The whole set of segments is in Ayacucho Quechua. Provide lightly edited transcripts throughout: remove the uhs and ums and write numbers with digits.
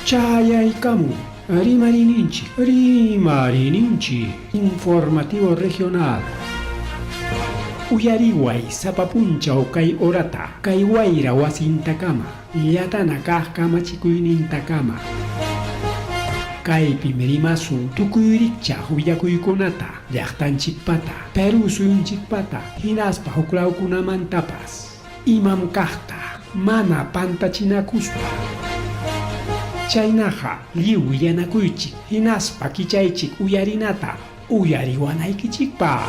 Chayaykamun Rimariyninchik, Rimariyninchik, Informativo Regional. Uyariway sapa punchaw kay horata, kay wayra wasintakama, llatana kaq kamachikuynintakama. Kaypim rimasun tukuy rikchaq willakuykunata, llaqtanchikpata, Perú suyunchikpata, hinaspa huklawkunamantapas. Imam kaqta mana pantachinakuspa. Chaynaqa lliw willanakuychik hinaspa kichaychik uyarinata uyariwanaykichikpaq.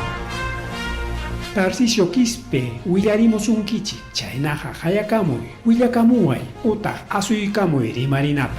Tarcisio Quispe willarimusunkichik, chaynaqa qayakamuy, willakamuway utaq asuykamuy rimarinapaq.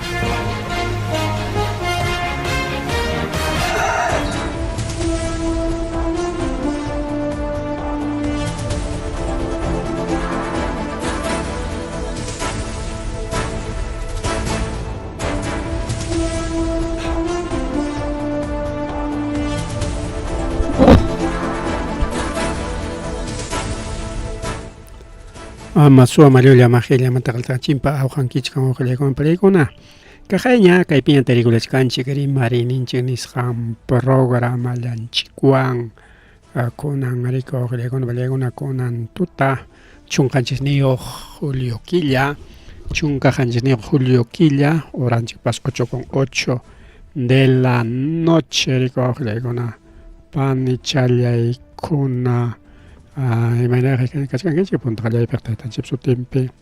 Ama suwa mallulla majillamanta qillqanchimpa awqankichik wawqillaykunam palaykuna. Kaqayña kaypiña tarikulachkanchik rimariyninchik nisqan programallanchikwan kunan riki wawqillaykuna palaykuna kunan tuta 17 julio killa 17 julio killa horanchikpas 8 con 8 de la noche riki wawqillaykuna panichallaykuna imaynaraq kachkankichik punta qallariypiq taytanchik sutinpi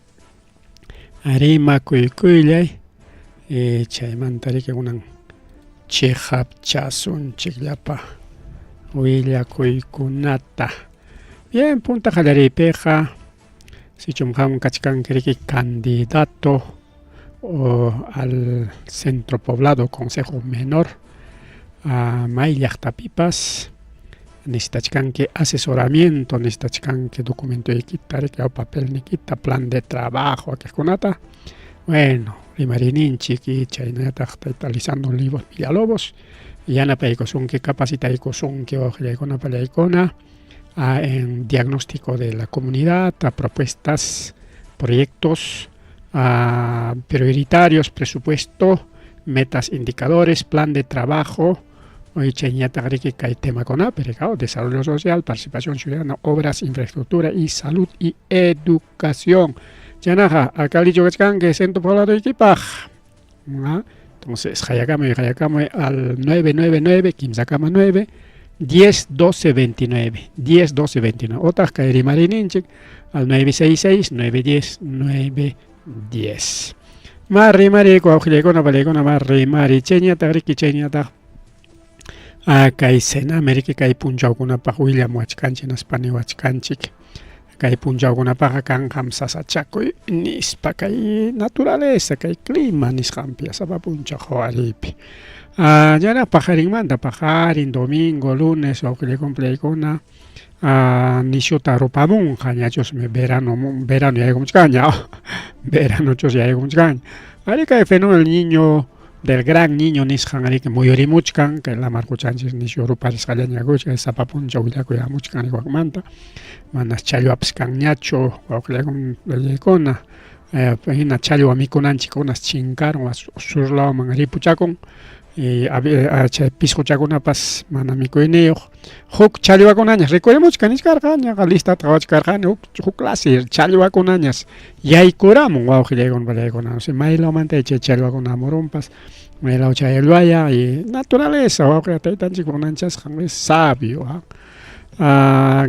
rimakuykuylay chaymanta riki kunan chiqapchasunchikllapa willakuykunata. Bien, punta qallariypiqa sichum qam kachkanki riki candidato o al centro poblado consejo menor may llaqtapipas necesitachkanki asesoramiento, necesitachkanki documentoykita, riki papelnikita, plan de trabajo aquelkunata, bueno, rimariyninchik y chaynallataq tayta Lisandro Olivos Villalobos yanapaykusunki, capacitaykusunki wawqillaykuna pallaykuna en diagnóstico de la comunidad, a propuestas, proyectos prioritarios, presupuesto, metas, indicadores, plan de trabajo, chayñataq riki kay temakunapi rikaw desarrollo social, participación ciudadana, obras, infraestructura y salud y educación. Chaynaqa alcaldichu kachkanki centro pobladoykipaq. Entonces, qayakamuy, qayakamuy al 999 kimsakama 9 10 12 29 10 12 29 otaq kay rimariyninchik al 966 910 910 Ma rimariyku wawqillaykuna palaykuna ma rimariy chayñataq riki chayñataq kay Sename riki kay punchawkunapaq willamuwachkanchik hinaspa niwachkanchik kay punchawkunapaqqa kanqam sasachakuy nispa kay naturaleza kay clima nisqanpi sapa punchaw qhawariypi. Yana paqarinmanta paqarin domingo lunes wawqillaykuna palaykuna nishuta rupamunqa ñachusmi verano verano yaykumuchkanña veranochus yaykumuchkanña ari kay fenómeno del niño del gran niño nisqan riki muyurimuchkan kay lamar quchanchik nishu ruparisqallaña kuchkan sapa punchaw willakuy hamuchkan wakmanta manas challwapas kanñachu wawqillaykuna hina challwa mikunanchikkunas chinkarun sur lawman ripuchakun chay pisquchakunapas mana mikuyniyuq huk challwakunañas rikurimuchkan nichkarqañaqa listata qawachkarqani huk huk clase challwakunañas yaykuramun wawqillaykuna pallaykuna maylawmanta chay challwakuna hamurunpas maylaw challwaya y naturaleza wawqi taytanchik unanchasqan es sabio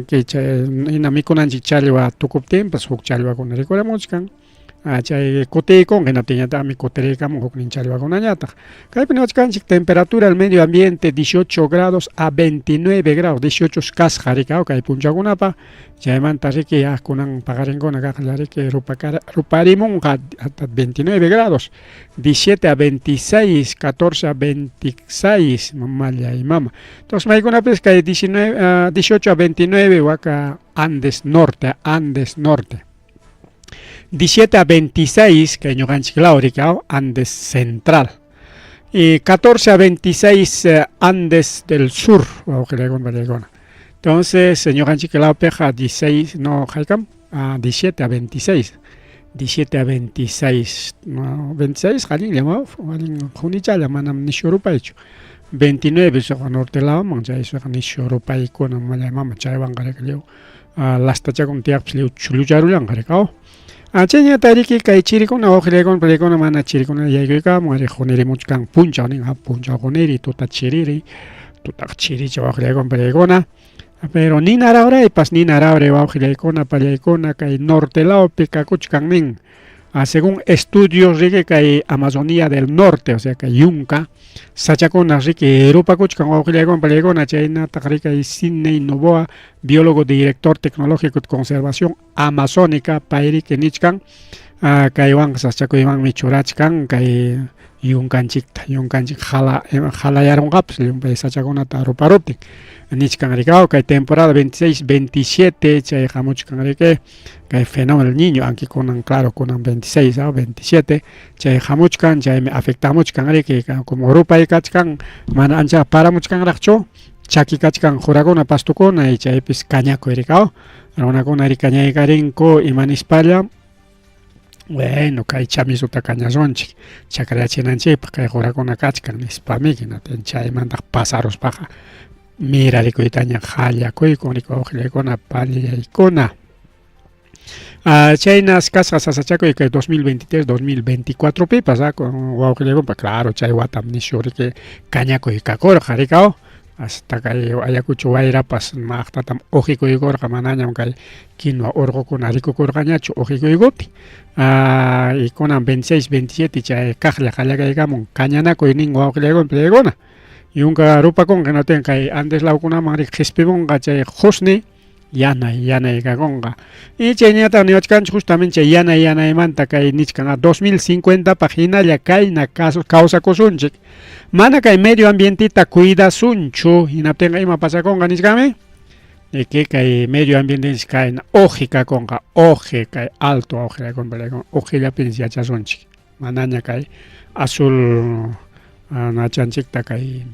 chay hina mikunanchik challwa tukuptinpas huk challwakuna rikurimuchkan. Chay kutiykun hinaptinñataqmi kutiriykamun huknin challwakunañataq. Kaypi niwachkanchik temperatura del medio ambiente 18 grados a 29 grados, 18 kasqa riki kay punchawkunapa, chaymanta riki kunan paqarinkuna kaqlla riki ruparimunqa hasta 29 grados, 17 a 26, 14 a 26, mamallay mama. Entonces maykunapis kay 19, 18 a 29 waka Andes Norte, Andes Norte. 17 a 26, kay ñuqanchik law riki Andes Central. Y 14 a 26 Andes del Sur, wawqillaykuna pallaykuna. Entonces ñuqanchik lawpiqa 16, no haykam, 17 a 26. 17 a 26, no, 26 allinllam, allin qunichalla, manam nisyu rupaychu. 29 suqa norte lawman, chay suqa nisyu rupaykuna mama chaywanqa riki lliw lastachakuna tiyaqpas lliw chullucharullanqa riki, aw. Chayñata riki kay chirikuna wawqillaykuna pallaykuna mana chirikuna yaykuykamun ari qunirimuchkan punchaw nin, punchaw quniri, tuta chiriri, tutaqa chiricha wawqillaykuna pallaykuna. Pero nina rawraypas, nina rawray wawqillaykuna pallaykuna kay norte lawpi kakuchkan nin. Según estudios riki kay Amazonía del Norte, o sea kay yunka sachakuna riki rupakuchkan wawqillaykuna pallaykuna, chaynataq riki kay Sidney Novoa, biólogo director tecnológico de conservación amazónica, pay riki nichkan kaywanqa sasachakuymanmi churachkan kay yunkanchikta, yunkanchik jala jalayarunqapas llumpay sachakunata ruparuptin nichkan riki, kay temporada 26, 27 chay hamuchkan riki kay fenómeno El Niño, aunque kunan claro kunan 26, 27 chay hamuchkan, chaymi afectamuchkan riki, como rupay kachkan mana ancha paramuchkanraqchu, chaki kachkan qurakuna pastukuna y chaypis kañakuy riki, runakuna ri kañaykarinku imanispalla, bueno kay chamisuta kañasunchik chakrayachinanchikpaq kay qurakuna kachkan nispamiki, hinaptin chaymantaq pasaruspaqa mirarikuytaña qallakuykun riki wawqillaykuna pallaykuna. Chaynas kasqa sasachakuy kay 2023, 2024 pipas wawqillaykuna, claro chay watam nisyu riki kañakuy kakurqa riki, hasta kay Ayacucho wayrapas maqtatam uqikuykurqa, manañam kay quinua urqukuna rikukurqañachu uqikuykuptin. Y kunan 26, 27 chay kaqlla qallakaykamun kañanakuy nin wawqillaykuna pallaykuna. Yunka rupakunqa hinaptin kay Andes lawkunaman riki qispimunqa chay qusni yanay yanay kakunqa. Y chayñataq niwachkanchik justamente chay yanay yanaymanta kay nichkan 2050 paq hinalla kayna kawsakusunchik. Mana kay medio ambientita cuidasunchu, hinaptinqa ima pasakunqa nichkanmi? Eke kay medio ambiente kayna uqi kakunqa, uqi kay alto uqi uqillapis yachasunchik. Manaña kay azul nachanchikta kay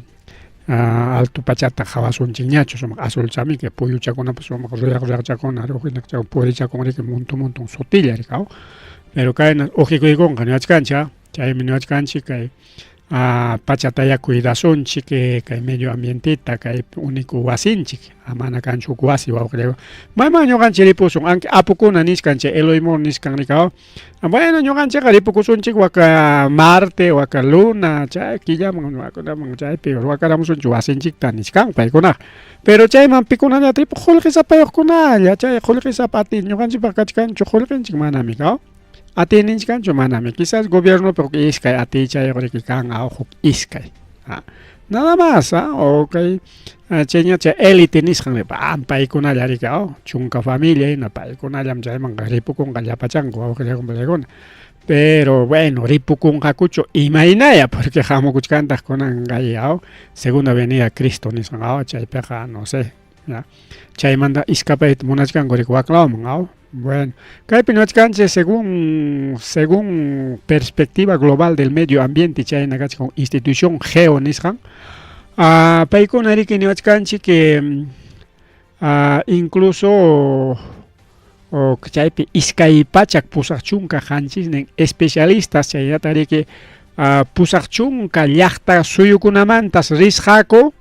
alto pachata qhawasunchikñachu, sumaq azul chamiki puyuchakunapas sumaq ruyaq ruyaqchakuna ruqinaqchakuna purichakun riki muntun muntun sutilla riki, pero kayna uqikuykunqa niwachkanchik, chaymi niwachkanchik kay pachataya cuidasunchik kay medio ambientita kay único wasinchik, mana kanchu huk wasi wawqillaykuna. Mayman ñuqanchik ripusun, aunque apukuna nichkan chay Eloy Moore nichkan riki, bueno ñuqanchikqa ripukusunchik waka Marte, waka Luna, chay killaman wakunaman chaypi ruwakaramusunchik wasinchikta nichkan paykunaqa. Pero chayman pikunallata ripuq qullqisapayuqkunalla, chay qullqisapa atiy ñuqanchikpaq kachkanchu qullqinchik manami, atiyninchik kanchu manami. Quizás gobiernopi huk iskay atiychayuq riki kan, huk iskay. Nada más, o kay chayña chay élite nisqan paykunalla riki, chunka familia hina paykunallam chaymanqa ripukunqa llapachanku wawqillaykuna pallaykuna. Pero bueno, ripukunqakuchu imaynaya, porque hamukuchkantaq kunan kay segunda venida Cristo nisqan, chaypiqa no sé, chaymanta iskapayta munachkanku riki waklawman, Bueno, kaypi niwachkanchik según perspectiva global del medio ambiente chayna kachkan institución GEO nisqan, paykuna riki niwachkanchik que incluso chaypi 287 especialistas chaynata riki 80 llaqta suyukunamantas risqaku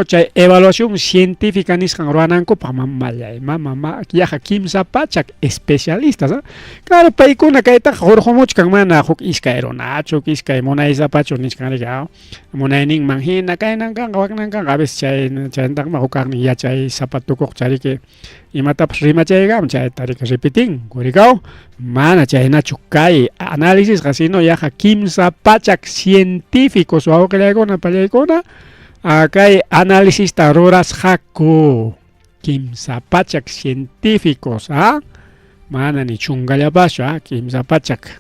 chay evaluación científica nisqan ruwanankupaq, mamallay mama yaqa 300 especialistas, claro paykuna kaytaqa hurqumuchkan mana huk iskay runachu, huk iskay munaysapachu nichkan riki, munayninman hina kaynan kanqa waknan kanqa, a veces chay chayntaqmi huk kaqnin yachaysapa tukuq chariki imatapas rimachaykaman chayta riki repetinku riki, mana chaynachu kay análisisqa, sino yaqa 300 científicos wawqillaykuna pallaykuna kay análisista rurasqaku, 300 científicos, mana ni chunkallapachu, 300,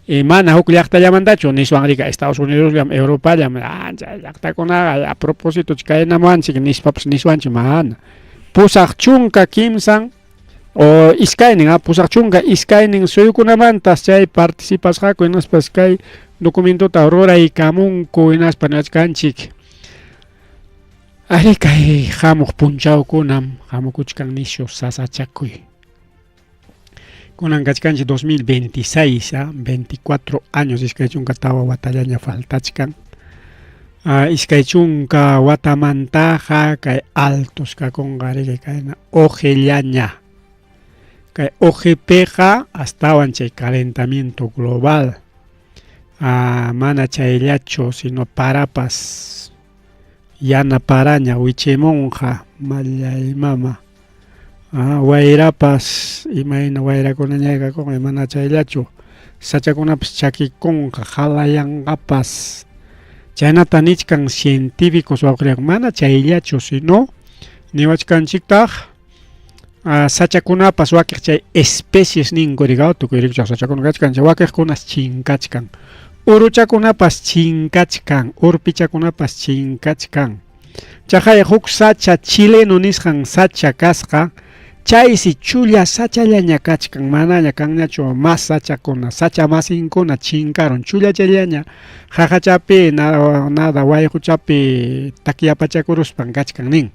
y mana huk llaqtallamantachu niswan riki Estados Unidosllam, Europallam, chay llaqtakunaqa a propósito kaynamuwanchik nispapas niswanchik mana. 83 o iskaynin, 82 suyukunamantas chay participasqaku hinaspas kay documentota ruraykamunku hinaspa niwachkanchik. Ari kay hamuq punchawkunam hamukuchkan nisyu sasachakuy. Kunan kachkanchik 2026, 24 años, 24 watallaña faltachkan. 20 watamantaqa kay altos kakunqa riki kayna ojellaña. Kay ojepiqa astawan chay calentamiento global. Mana chayllachu, sino parapas yana paraña wichimunqa mallay mama. Wayrapas imayna wayrakunaña kakunqa mana chayllachu, sachakunapas chakikunqa, qalayanqapas. Chaynata nichkan científicos wawqillayku, mana chayllachu, sino niwachkanchiktaq sachakunapas wakiq chay especies ninku rigaw tukuy rikchaq sachakuna kachkan chay wakiqkunas chinkachkan. Uruchakunapas chinkachkan, urpichakunapas chinkachkan. Chaqay huk sacha chileno nisqan sacha kasqa, chaysi chulla sachallaña kachkan, manaña kanñachu mas sachakuna, sacha masinkuna chinkarun, chullachallaña qaqachapi nada wayquchapi takyapachakuruspan kachkan nin.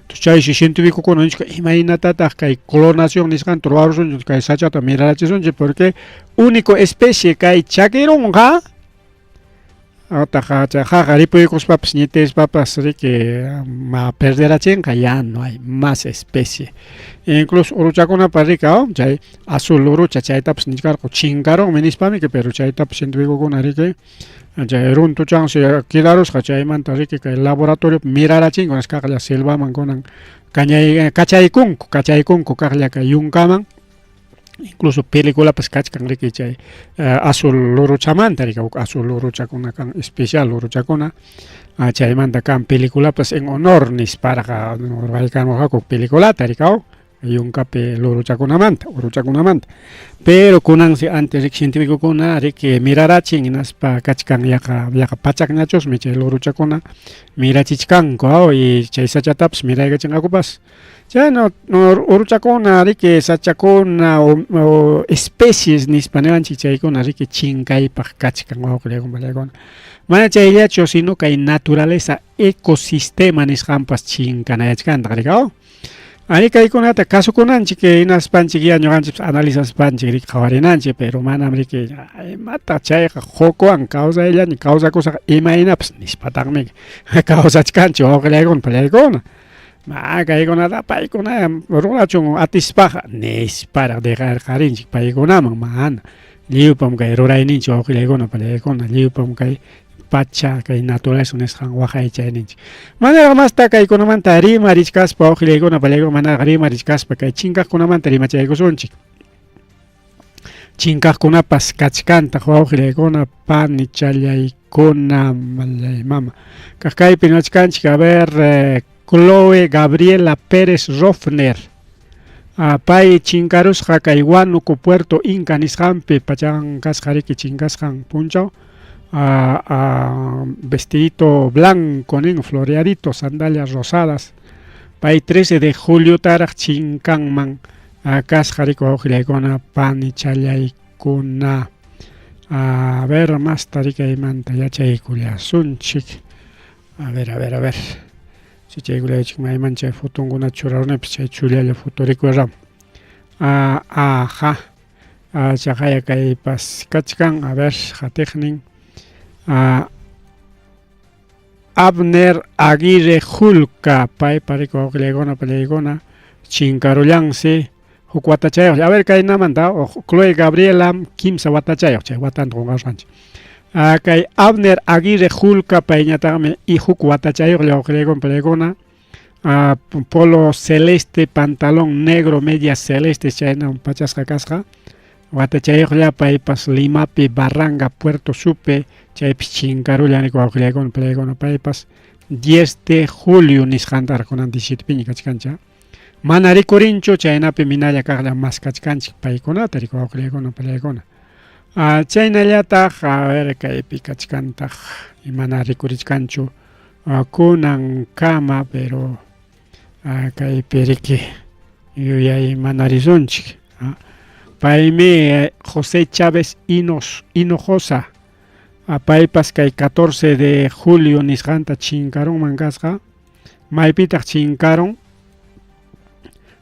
Chaysi cientificokuna nichkan imaynatataq kay clonación nisqanta ruwarusunchik, kay sachata mirarachisunchik, porque único especie kay chakirunqa. Otaq chay qaqa ripuykuspapas ñitispapas riki ma perderachinqa, ya no hay más especie. Incluso uruchakunapa riki chay azul urucha chaytapas nichkarqu chinkarunmi nispamiki, pero chaytapas cientificokuna riki chay runtuchansi quedarusqa, chaymanta riki kay laboratoriopi mirarachinku kaqlla selvaman kunan kañay kachaykunku, kachaykunku kaqlla kay yunkaman. Incluso peliculapas kachkan riki chay azul luruchamanta riki, huk azul luruchakuna kan, especial luruchakuna, chaymanta kan peliculapas en honor nisparqa ruwaykamurqaku peliculata rikaw yunkapi luruchakunamanta, uruchakunamanta. Pero kunansi antes riki cientificokuna riki mirarachin hinaspa kachkan yaqa yaqa pachakñachusmi chay luruchakuna mirachichkanku y chay sachatapas miraykachinqakupas. Chayna uruchakuna riki sachakuna o especies nispa niwanchik chaykuna riki chinkaypaq kachkan wawqillaykuna. Mana chayllachu, sino kay naturaleza ecosistema nisqanpas chinkanayachkantaq riki. Ari kaykunata kasukunanchik hinaspanchik ya ñuqanchikpas analizaspanchik riki qhawarinanchik, pero manam riki imata chayqa hukwan kawsayllaña kawsakusaq imaynapas nispataqmi kawsachkanchik wawqillaykuna pallaykuna. Ma kaykunata paykuna rurachun atispaqa nisparaq dejarqarinchik paykunaman, mana. Lliwpam kay rurayninchik wawqillaykuna pallaykuna, lliwpam kay pacha kay naturaleza nisqan waqaychayninchik. Manaraq masta kaykunamanta rimarichkaspa wawqillaykuna pallaykuna, manaraq rimarichkaspa kay chinkaqkunamanta rimachaykusunchik. Chinkaqkunapas kachkantaq wawqillaykuna panichallaykuna mallay mama. Kaq kaypi niwachkanchik, a ver, Chloe Gabriela Pérez Rofner. Pay chinkarusqa kay Huánuco Puerto Inca nisqanpi pachan kasqa riki chinkasqan punchaw. Vestidito blanco nin, floreadito, sandalias rosadas. Pay 13 de juliotaraq chinkanman kasqa riki wawqillaykuna panichallaykuna. A ver, masta rikaymanta yachaykullasunchik. A ver, a ver, a ver. Chaykullaychik mayman chay fotonkuna churarunipas chay chullalla foto rikuram. Aja. Chaqaya kaypas kachkan, a ver, qatiqnin. Abner Aguirre Julca, paypa riku wawqillaykuna pallaykuna chinkarullansi huk watachayuq. A ver, kaynamanta Chloe Gabriela 3 watachayuq, chay watanta qunqarusqanchik. Kay Abner Aguirre Julca payñataqmi y huk watachayuqlla wawqillaykuna pallaykuna. Polo celeste, pantalón negro, medias celeste, chayna pachasqa kasqa. Watachayuqlla paypas Limapi, Barranga, Puerto Supe, chaypis chinkarulla niku wawqillaykuna pallaykuna paypas 10 de julio nisqantaraq kunan 17piña kachkancha. Mana rikurinchu, chaynapi minalla kaqlla maskachkanchik paykunata riku wawqillaykuna pallaykuna. Chaynallataq, a ver, kaypi kachkantaq mana rikurichkanchu kunankama, pero kaypi riki yuyay mana risunchik. Paymi José Chávez Hinojosa, paypas kay 14 de julio nisqanta chinkarunman kasqa. Maypitaq chinkarun?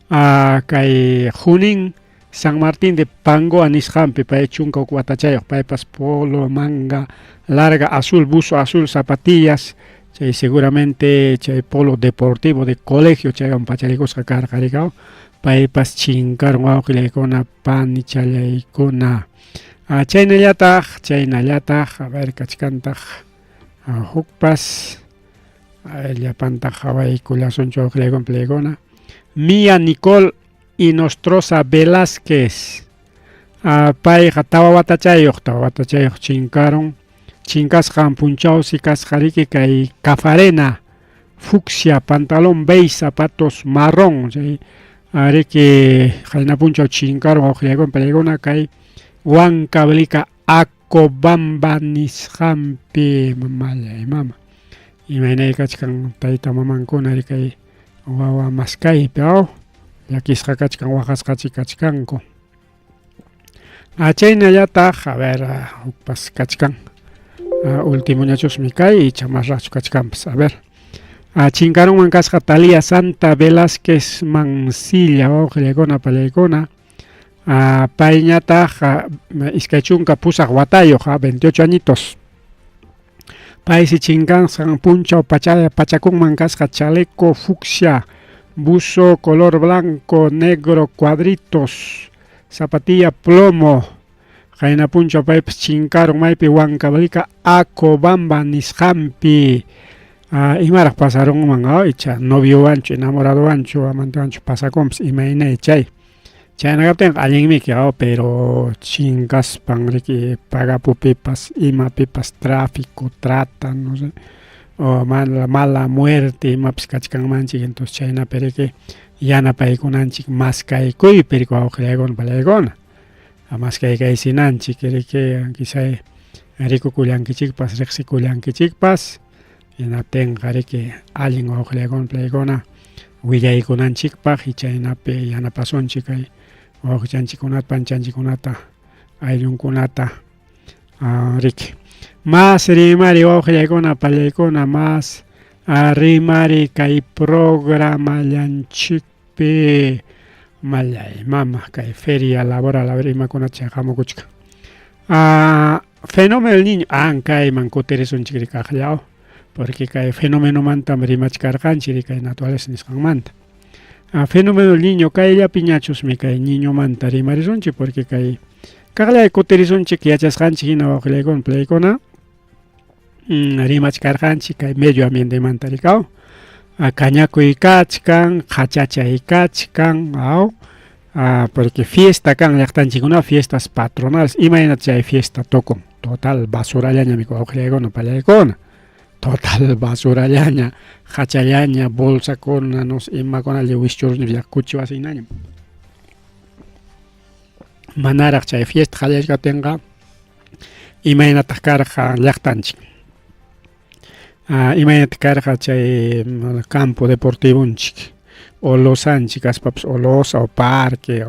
Kay Junín San Martín de Pangoa nisqanpi, pay 11 watachayuq, paypas polo manga larga azul, buzo azul, zapatillas, chay seguramente chay polo deportivo de colegio chaywan pacharikusqa karqa rikaw, paypas chinkarun wawqillaykuna panichallaykuna. Chaynallataq, chaynallataq, a ver kachkantaq hukpas, llapantaq qhawaykullasunchu wawqillaykuna palaykuna. Mia Nicole Inostroza Velázquez, payqa 4 watachayuq, 4 watachayuq chinkarun, chinkasqan punchawsi kasqa riki kay Cafarena, fucsia, pantalón beige, zapatos marrón, chay riki qayna punchaw chinkarun wawqillaykuna palaykuna kay Huancavelica Acobamba nisqanpi. Mamallay mama, imaynay kachkan tayta mamankuna kay wawa maskaypi, aw llakisqa kachkan, waqasqachi kachkanku. Chaynallataq, a ver, hukpas kachkan, ultimoñachusmi kay, icha masraqchu kachkanpas, a ver. Chinkarunman kasqa Talía Santa Velázquez Mancilla, wawqillaykuna pallaykuna. Payñataq 28 watayuq, 28 añitos. Paysi chinkansqan punchaw pachakunman kasqa chaleco fucsia, buzo color blanco, negro, cuadritos, zapatilla plomo. Qayna punchaw paypas chinkarun maypi Huancavelica Acobamba nisqanpi. Imaraq pasarunman, icha noviowanchu, enamoradowanchu, amantewanchu pasakunpas, imaynay chay. Chayna kaptinqa allinmiki, pero chinkaspan riki pagapupipas, imapipas, tráfico, trata, no sé, o mala muerte imapas kachkanmanchik, entonces chaynapi riki yanapaykunanchik maskaykuypi riki wawqillaykuna palaykuna. Maskaykaysinanchik riki quizá rikukullankichikpas, riqsikullankichikpas, hinaptinqa riki allin wawqillaykuna palaykuna willaykunanchikpaq y chaynapi yanapasunchik kay wawqichanchikkunata, panchanchikkunata, ayllunkunata riki. Mas rimari wawqillaykuna pallaykuna, mas rimari kay programallanchikpi mallay mama kay feria laboral, a ver imakunata chay hamukuchkan. Fenómeno del niño, kayman kutirisunchik rikaqllaw, porque kay fenómenomantam rimachkarqanchik kay naturaleza nisqanmanta. Fenómeno del niño, kayllapiñachusmi kay niñomanta rimarisunchik, porque kay kaqllay kutirisunchik yachasqanchik hina wawqillaykuna palaykuna, rimachkarqanchik kay medio ambientemanta rikaw. Kañakuy kachkan, qhachachay kachkan, aw, porque fiesta kan llaqtanchikkuna, fiestas patronales, imaynata chay fiesta tukun, total basurallaña miku wawqillaykuna palaykuna, total basurallaña, hachallaña, bolsakuna, no sé, imakuna lliw wischurusña kuchi wasinaña. Manaraq chay fiesta qallarishkaptinqa imaynataq karqa llaqtanchik, imaynataq karqa chay campo deportivonchik o losanchik kaspapas, o losa o parque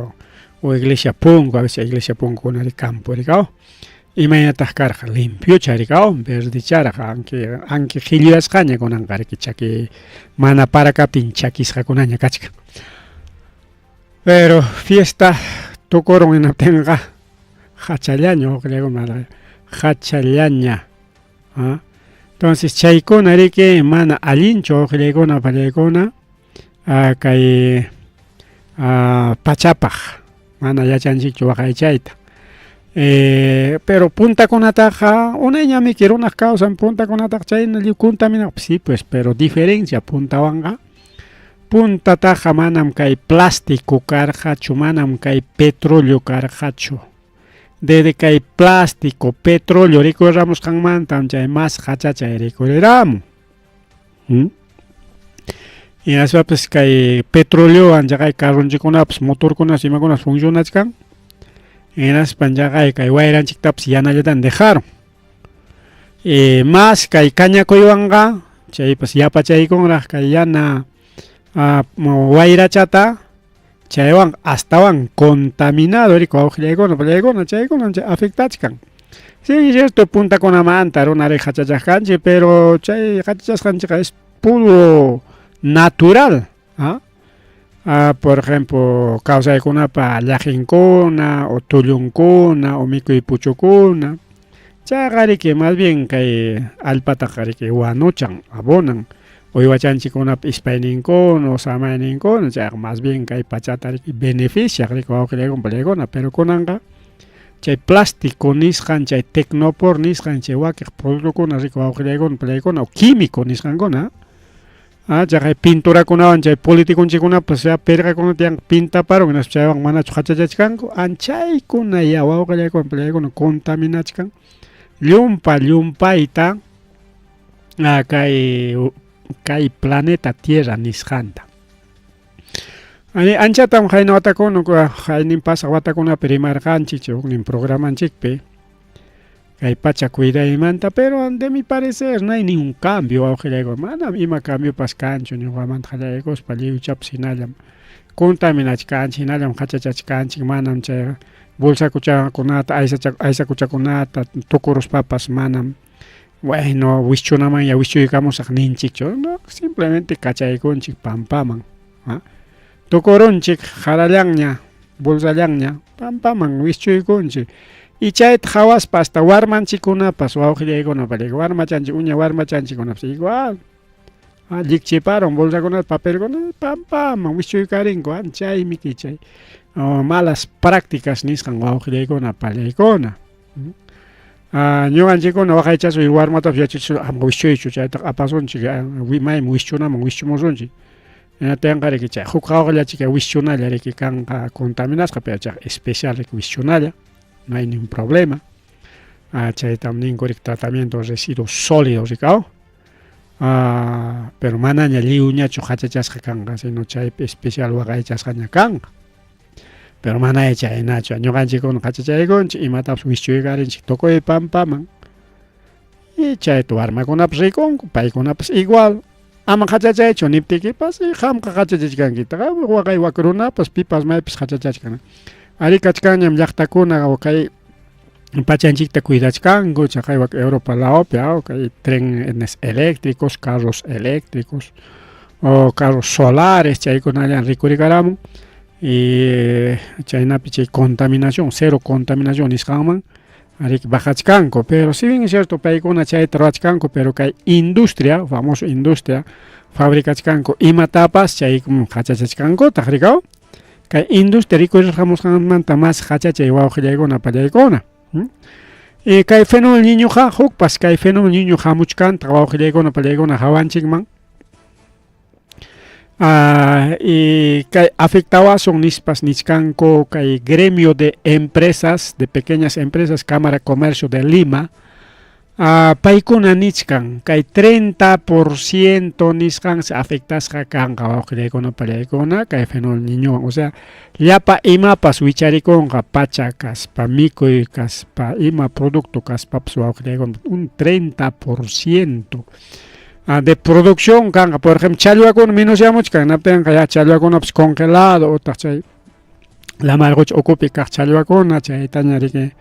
o iglesia punku, a veces iglesia punkuna campo rikaw, imaynataq karqa limpiocha rikaw, verdecharaq, anque qhilluyasqaña kunanqa riki chaki mana para kaptin chakisqakunaña kachkan. Pero fiesta tukurun hinaptinqa hachallaña wawqillaykuna, hachallaña. Entonces chaykuna riki mana allinchu wawqillaykuna pallaykuna, kay pachapaq mana yachanchikchu waqaychayta. Pero puntakunataqa unayñamiki runaq kawsan, puntakunataqa chayna lliw contaminaq, sí pues, pero diferencia puntawanqa, puntataqa manam kay plástico karqachu, manam kay petróleo karqachu. Desde kay plástico, petróleo rikuriramusqanmantam chay mas hachachay rikuriramun. Hinaspapas kay petroleowan chaqay carronchikkunapas, motorkunapas, imakunas funcionachkan. Hinaspan chaqay kay wayranchiktapas yanallatan dejaron. Mas kay kañakuywanqa chaypas yapachaykunraq kay yana wayrachata, chaywan astawan contaminado riki wawqillaykuna pallaykuna, chaykuna chay afectachkan. Sí, cierto, puntakunamanta runari hachachaq kanchik, pero chay hachachasqanchikqa es puro natural. Por ejemplo, kawsaykunapa llaqinkuna o tullunkuna o mikuy puchukuna. Chayqa riki más bien kay allpataqa riki wanuchan, abonan. Uywachanchikkunapa ispayninkuna o samayninkuna chayqa más bien kay pachata riki beneficiaq riki wawqillaykuna pallaykuna, pero kunanqa chay plástico nisqan, chay tecnopor nisqan, chay wakiq productokuna riki wawqillaykuna pallaykuna o químico nisqankuna, chaqay pinturakunawan chay politiconchikkunapas ya pirqakunata yanqa pintaparun hinaspa chaywan manachu qachachachkanku, anchaykuna ya wawqillaykuna pallaykuna contaminachkan llumpa llumpayta kay kay planeta Tierra nisqanta. Anchatam qayna watakuna qaynin pasaq watakunapi rimarqanchik chay huknin programanchikpi kay pacha cuidaymanta, pero de mi parecer no hay ningún cambio, wawqillayku, manam ima cambiopas kanchu ñuqamanta qallaykuspa lliwchapas hinallam contaminachkanchik, hinallam qachachachkanchik, manam chay bolsakuchakunata aysakuchakunata tukuruspapas manam bueno wischunaman ya wischuykamusaq ninchikchu, no, simplemente kachaykunchik pampaman, tukurunchik qarallanña bolsallanña pampaman wischuykunchik. Y chayta qhawaspa hasta warmanchikkunapas wawqillaykuna pallaykuna warmachanchik uña warmachanchikkunapas igual llikchiparun bolsakunata papelkuna pampaman wischuykarinku, chaymi chay malas prácticas nisqan wawqillaykuna pallaykuna. Ñuqanchikkuna waqaychasuy warmatapas yachachisun ama wischuychu chaytaqa apasunchik maymi wischunaman wischumusunchik. Hinaptinqa riki chay huk qawqillachik wischunalla riki kanqa contaminasqa, pero chayqa especial riki wischunalla, no hay ningún problema. Chaytam ninku riki tratamiento de residuos sólidos riki aw. Pero manaña lliwñachu qachachasqa kanqa, sino chaypi especial waqaychasqaña kanqa. Pero manaya chaynachu, ñuqanchikkuna qachachaykunchik imatapas wischuykarinchik tukuy pampaman. Y chayta warmakunapas rikunku, paykunapas igual. Ama qachachaychu niptikipas y qamqa qachachachkankitaq, waqay wak runapas pipas maypis qachachachkan. Ari kachkanñam llaqtakuna kay pachanchikta cuidachkanku, chaqay wak Europa lawpi kay trenes eléctricos, carros eléctricos o carros solares chaykunallan rikurikaramun y chaynapi chay contaminación, cero contaminación nisqanman ariki bajachkanku. Pero si bien es cierto paykuna chayta ruwachkanku, pero kay industria, famoso industria, fabricachkanku imatapas chay qachachachkankutaq rikaw. Kay industria rikurirqamusqanmanta mas qachachay wawqillaykuna pallaykuna. Y kay fenómeno niñoqa hukpas kay fenómeno niño hamuchkantaq wawqillaykuna pallaykuna hawanchikman. Y kay afectawasun nispas nichkanku kay gremio de empresas, de pequeñas empresas, Cámara Comercio de Lima, paykuna nichkan kay 30% nisqan se afectasqa kanqa wawqillaykuna pallaykuna kay fenómeno niñowan, o sea, llapa imapas wicharikunqa pacha kaspa, mikuy kaspa, ima producto kaspapas wawqillaykuna un 30% de producción kanqa. Por ejemplo, challwakuna menosyamuchkan, hinaptinqa ya challwakunapas congelado utaq chay lamar qucha ukupi kaq challwakuna chaytaña riki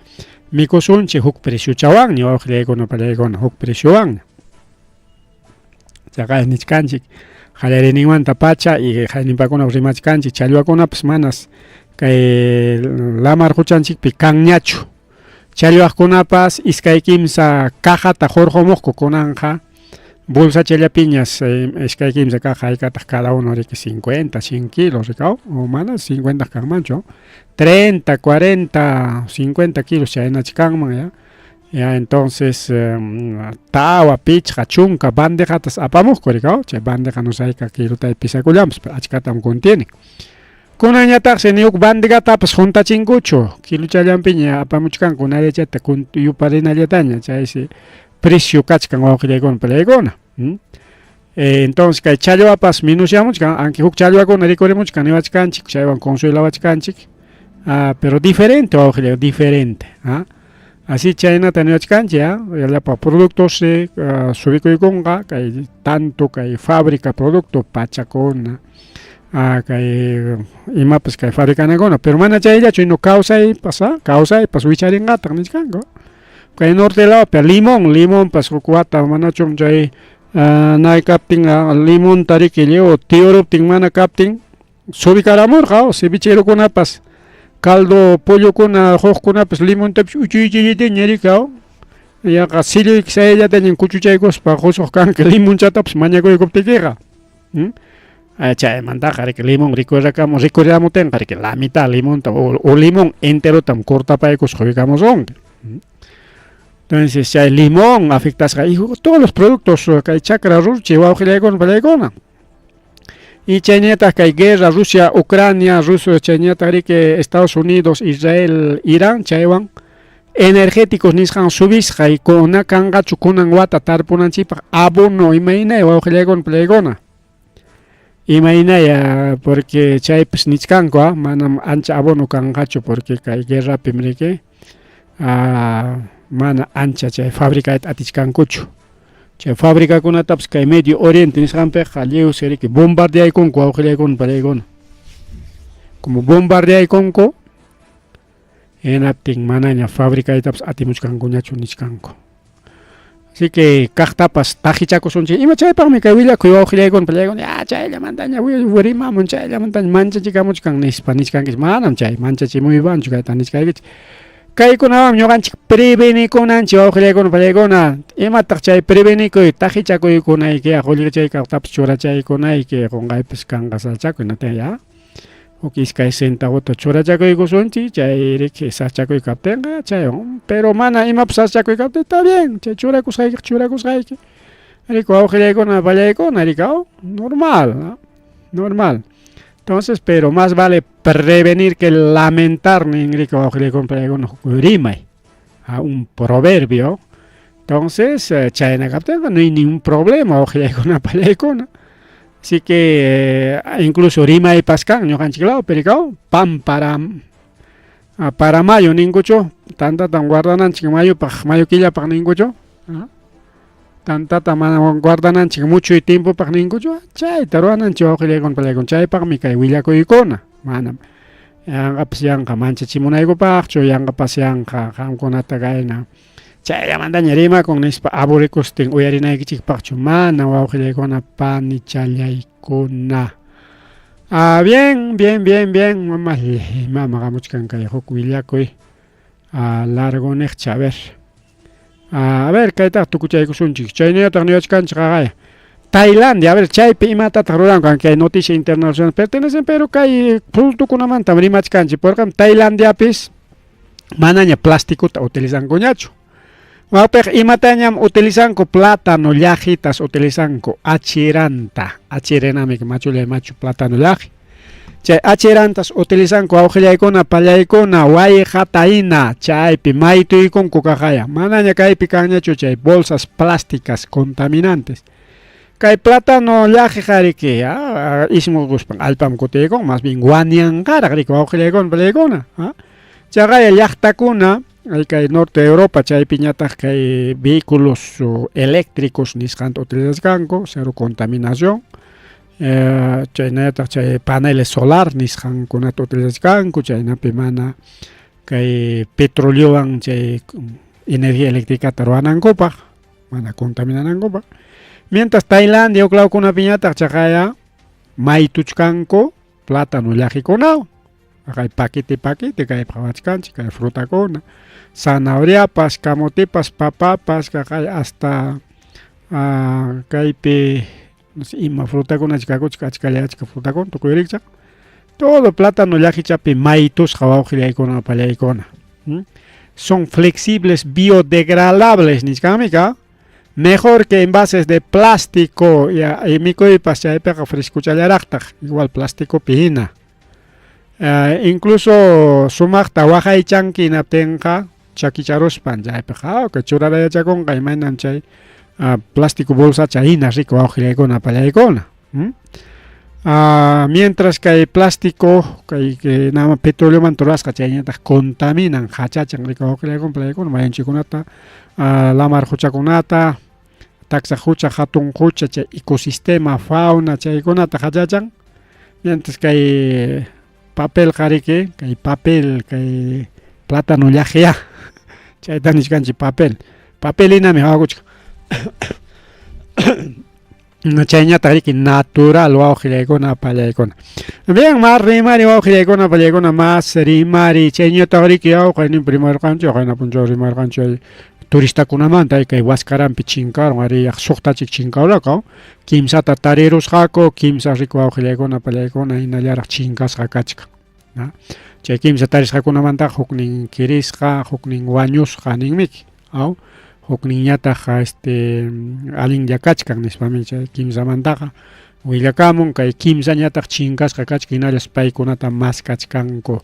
mikusunchik huk preciochawanña wawqillaykuna pallaykuna huk preciowanña. Chaqay nichkanchik qallariyninmanta pacha y qayninpakunapas rimachkanchik challwakunapas manas kay lamar quchanchikpi kanñachu. Challwaqkunapas iskay kimsa cajata hurqumuqku, kunanqa bolsachallapiñas iskay kimsa caja haykataq cada uno riki 50, 100 kilos rikaw o mana 50 kanmanchu 30, 40, 50 kilos chaynachi kanman ya. Ya entonces tawa, pichqa, chunka bandejatas apamuqku rikaw, chay bandeja no sé hayka kilota pisakullanpas, pero achkatam contiene. Kunanñataqsi ni huk bandejatapas huntachinkuchu, kilochallanpiña apamuchkanku unallachata yuparinallataña, chaysi precio kachkan wawqillaykuna pallaykuna. Entonces kay challwapas menosyamuchkan, aunque huk challwakuna rikurimuchkan niwachkanchik, chaywan consuelawachkanchik, pero diferente wawqillay, diferente. Así chaynata niwachkanchik, llapa productos subikuykunqa, kay tanto kay fábrica producto pachakuna, kay imapas kay fabricanakuna, pero mana chayllachu, sino kawsaypas, kawsaypas wicharinqataq nichkanku. Kay norte lawpi limón, limonpas huk wata manachum chay nay kaptin limonta riki lliw tiyuruptin mana kaptin. Subikaramurqa cevicherokunapas caldo pollokuna hukkunapas limontapas uchuychillataña rikaw yaqa silluyki sayallataña kuchuchaykuspa qusuq kanki limonchatapas mañakuykuptikiqa. Chaymantaqa riki limón rikurakamu rikuriramuptinqa riki la mitad limonta o limón enterotam cortapaykuspa quykamusunki. Entonces chay limón afectasqa y todos los productos kay chakra ruruchi wawqillaykuna pallaykuna. Y chaynallataq kay guerra Rusia Ucrania Rusia chaynallataq riki Estados Unidos Israel Irán chaywan energéticos nisqan subisqa y kuna kanqachu kunan wata tarpunanchikpaq abono imaynay wawqillaykuna pallaykuna. Imaynaya porque chaypis nichkanku ah manam ancha abono kanqachu porque kay guerrapim riki mana ancha chay fabricayta atichkankuchu. Chay fabricakunatapas kay Medio Oriente nisqanpiqa lliwsi riki bombardeaykunku wawqillaykuna pallaykuna. Como bombardeaykunku hinaptin manaña fabricaytapas atimuchkankuñachu nichkanku. Así que kaqtapas taqichakusunchik. Ima chaypaqmi kay willakuy wawqillaykuna pallaykuna ya chayllamantaña rimamun chayllamantaña manchachikamuchkan nispa nichkankichik. Manam chay manchachimuywanchu kayta nichkaykichik. Kaykunawanmi ñuqanchik prevenikunanchik wawqillaykuna pallaykuna. Imataq chay prevenikuy taqichakuykunaykiya qullqichay kaqtapas churachaykunayki qunqaypas kanqa sachakuy natin ya. Huk iskay centavota churachakuykusunchik chay riki sachakuy kaptinqa chaywan pero mana imapas sachakuy kaptin está bien chay churakusqaykiqa churakusqayki. Riku wawqillaykuna pallaykuna rikaw normal ¿no? Normal. Entonces, pero más vale prevenir que lamentar nin riki wawqillaykuna pallaykuna huk rimay un proverbio. Entonces, chayna kaptinqa no hay ningún problema wawqillaykuna pallaykuna. Así que incluso rimaypas kan ñuqanchik lawpi rikaw pan para para mayo ninkuchu tantatam guardananchik mayupaq mayo killapaq ninkuchu tantata mana guardananchik muchuy tiempopaq ninkuchu chayta ruwananchik wawqillaykuna pallaykuna chaypaqmi kay willakuykuna manam yanqapas yanqa manchachimunaykupaqchu yanqapas yanqa qamkunata kayna chayllamantaña rimakun nispa aburrikustin uyarinaykichikpaqchu mana wawqillaykuna panichallaykuna. Bien, bien, bien, bien, mama imam hamuchkan kay huk willakuy largo niqcha a ver. A ver kaytaqa tukuchaykusunchik chaynallataq niyachkanchik qaqaya. Tailandia, a ver chaypi imatataq ruranku kay noticia internacional pertenecen pero kay productokunamantam rimachkanchik porque Tailandiapis manaña plasticota utilizankuñachu. Wawpiqa imatañam utilizanku plátano llaqitas utilizanku achiranta, achirenamik machullay machu plátano llaqi. Chay achirantas utilizanku wawqillaykuna pallaykuna wayqata hina chaypi maytuykunku kaqaya. Manaña kaypi kanñachu chay bolsas plásticas contaminantes. Kay plátano llaqiqa riki ismukuspan allpaman kutiykun más bien wanianqaraq riki wawqillaykuna pallaykuna. Chaqaya llaqtakuna kay norte de Europa chaypiñataq kay vehículos eléctricos nisqanta utilizachkanku cero contaminación chaynallataq chay paneles solar nisqankunata utilizachkanku chaynapi mana kay petroleowan chay energía eléctricata ruwanankupaq mana contaminanankupaq. Mientras Tailandia huk lawkunapiñataq chaqaya maytuchkanku plátano llaqikunawan kay paquete paquete kaypi qhawachkanchik kay frutakuna zanahoriapas camotepas papapas kaqay hasta kaypi no sé ima frutakunachik kakuchik achkalla achka frutakuna tukuy rikchaq todo plátano llaqichapi maytusqa wawqillaykuna pallaykuna. Son flexibles biodegradables nichkanmi ka mejor que envases de plástico y mikuypas chaypiqa frescochallaraqtaq igual plásticopi hina. Incluso sumaqta waqaychanki hinaptinqa chakicharuspan chaypiqa churarayachakunqa imaynam chay plástico bolsacha hina riku wawqillaykuna pallaykuna. Mientras kay plástico kay nama petroleomanta rurasqa chayñataq contaminan hachachan riku wawqillaykuna pallaykuna mayunchikkunata lamar quchakunata taksa qucha hatun qucha chay ecosistema fauna chaykunata hachachan. Mientras kay papelqa riki kay papel kay plátano llaqiya chayta nichkanchik papel papel hinami hawakuchkan. Chayñataq riki natural wawqillaykuna pallaykuna. Bien, más rimari wawqillaykuna pallaykuna, más rimari. Chayñataq riki awqaynin rimarqanchik, qayna punchaw rimarqanchik turistakunamanta kay Huascaranpi chinkarun, ari suqtachik chinkarurqa, kimsata tarirusqaku, kimsa riku wawqillaykuna pallaykuna hinallaraq chinkasqa kachkan. Chay kimsa tarisqakunamantaqa huknin kirisqa, huknin wañusqa ninmiki. Aw, hukninñataq allinlla kachkan nispami chay kimsamantaqa willakamun, kay kimsañataq chinkasqa kachkan hinallas paykunata maskachkanku.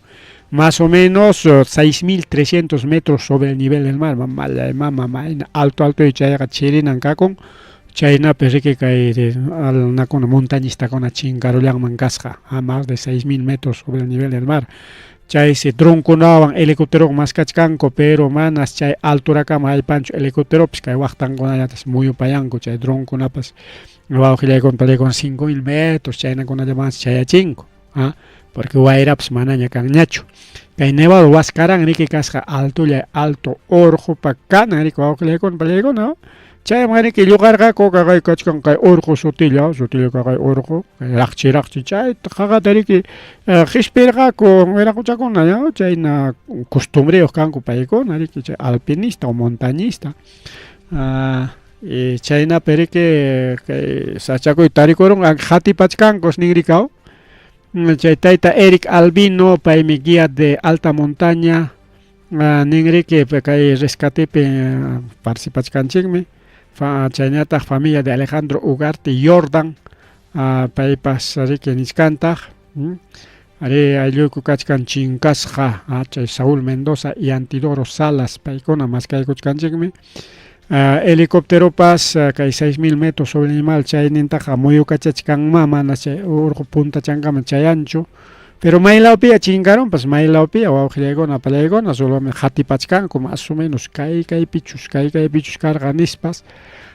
Más o menos 6300 metros sobre el nivel del mar, mamallay mama mayna alto alto chayqa chirinan kakun, chaynapi riki kay runakuna montañistakuna chinkarullanman kasqa, a más de 6000 metros sobre el nivel del mar. Chaysi dronkunawan helicópterowan maskachkanku, pero manas chay alturakama haypanchu helicópteropis, kay waqtankunallatas muyupayanku chay dronkunapas wawqillaykuna pallaykuna 5000 metros chaynakunallamansi chayachinku, porque wayrapas manaña kanñachu. Kay Nevado Huascarán riki kasqa altolla alto urqupa kanan riki wawqillaykuna pallaykuna. Chayman riki lluqarqaku kaqay kachkan kay urqu sutilla, sutilla kaqay urqu, raqchi raqchi chayta qaqata riki qispirqaku wiraquchakuna ya, chayna costumbreyuq kanku paykuna riki chay alpinista o montañista. Chaynapi riki kay sachakuy tarikurun qatipachkankus ninrikaw. Chay tayta Eric Albino paymi guía de alta montaña ninriki kay rescatepi participachkanchikmi. Chaynataq familia de Alejandro Ugarte Jordan paypas riki nichkantaq ari aylluyku kachkan chinkasqa chay Saúl Mendoza y Antidoro Salas paykuna maskaykuchkanchikmi. Helicópteropas kay 6000 metros sobre el nivel chaynintaqa muyukachachkanma mana chay urqu puntachankama chayanchu. Pero maylawpiya chinkarunpas, maylawpiya wawqillaykuna pallaykuna solamente qatipachkanku más o menos kay kaypichus kay kaypichus karqa nispas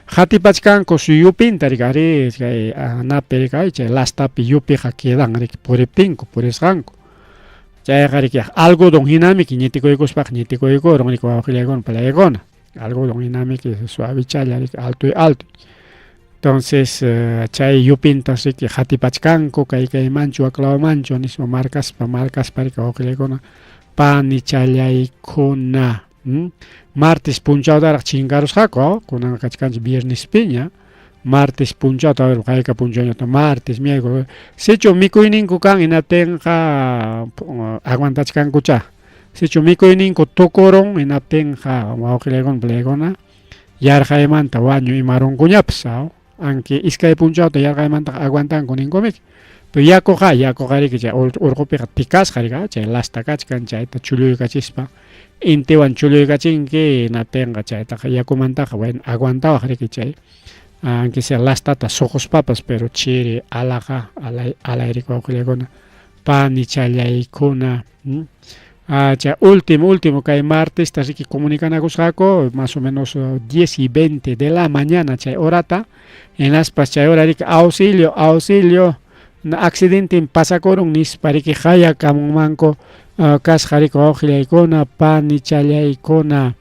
qatipachkanku yupinta riki ari kay anapi riki chay lastapi yupiqa quedan riki puriptinku purisqanku. Chayqa riki algodón hinamiki ñitikuykuspaqa ñitikuykurun riki wawqillaykuna pallaykuna. Algodón hinamiki suavichalla riki alto y alto. Entonces chay yupintas riki qatipachkanku kay kaymanchu waklawmanchu nispa markaspa markaspa riki wawqillaykuna panichallaykuna. Martes punchawtaraq chinkarusqaku, kunan kachkanchik viernespiña. Martes punchawta, a ver, hayka punchawñata martes, miércoles. Sichu mikuyninku kan hinaptinqa aguantachkankucha. Sichu mikuyninku tukurun hinaptinqa wawqillaykuna pallaykuna yarqaymanta wañu imarunkuñapas, aunque iskay punchawta yarqaymantaqa aguantanku ninkumiki. Pero yakuqa yakuqa riki chay urqupiqa tikasqa riki, chay lasta kachkan chayta chulluykachispa intiwan chulluykachinki hinaptinqa chaytaqa yakumantaqa bueno aguantawaq riki chay aunque sea lastata suquspapas, pero chiri alaqa alay alay riki wawqillaykuna panichallaykuna. Chay último último kay martesta riki comunicanakusqaku más o menos 10:20 de la mañana chay horata, hinaspas chay hora riki auxilio auxilio accidentin pasakurun nispa riki qayakamunmanku kasqa riki wawqillaykuna panichallaykuna.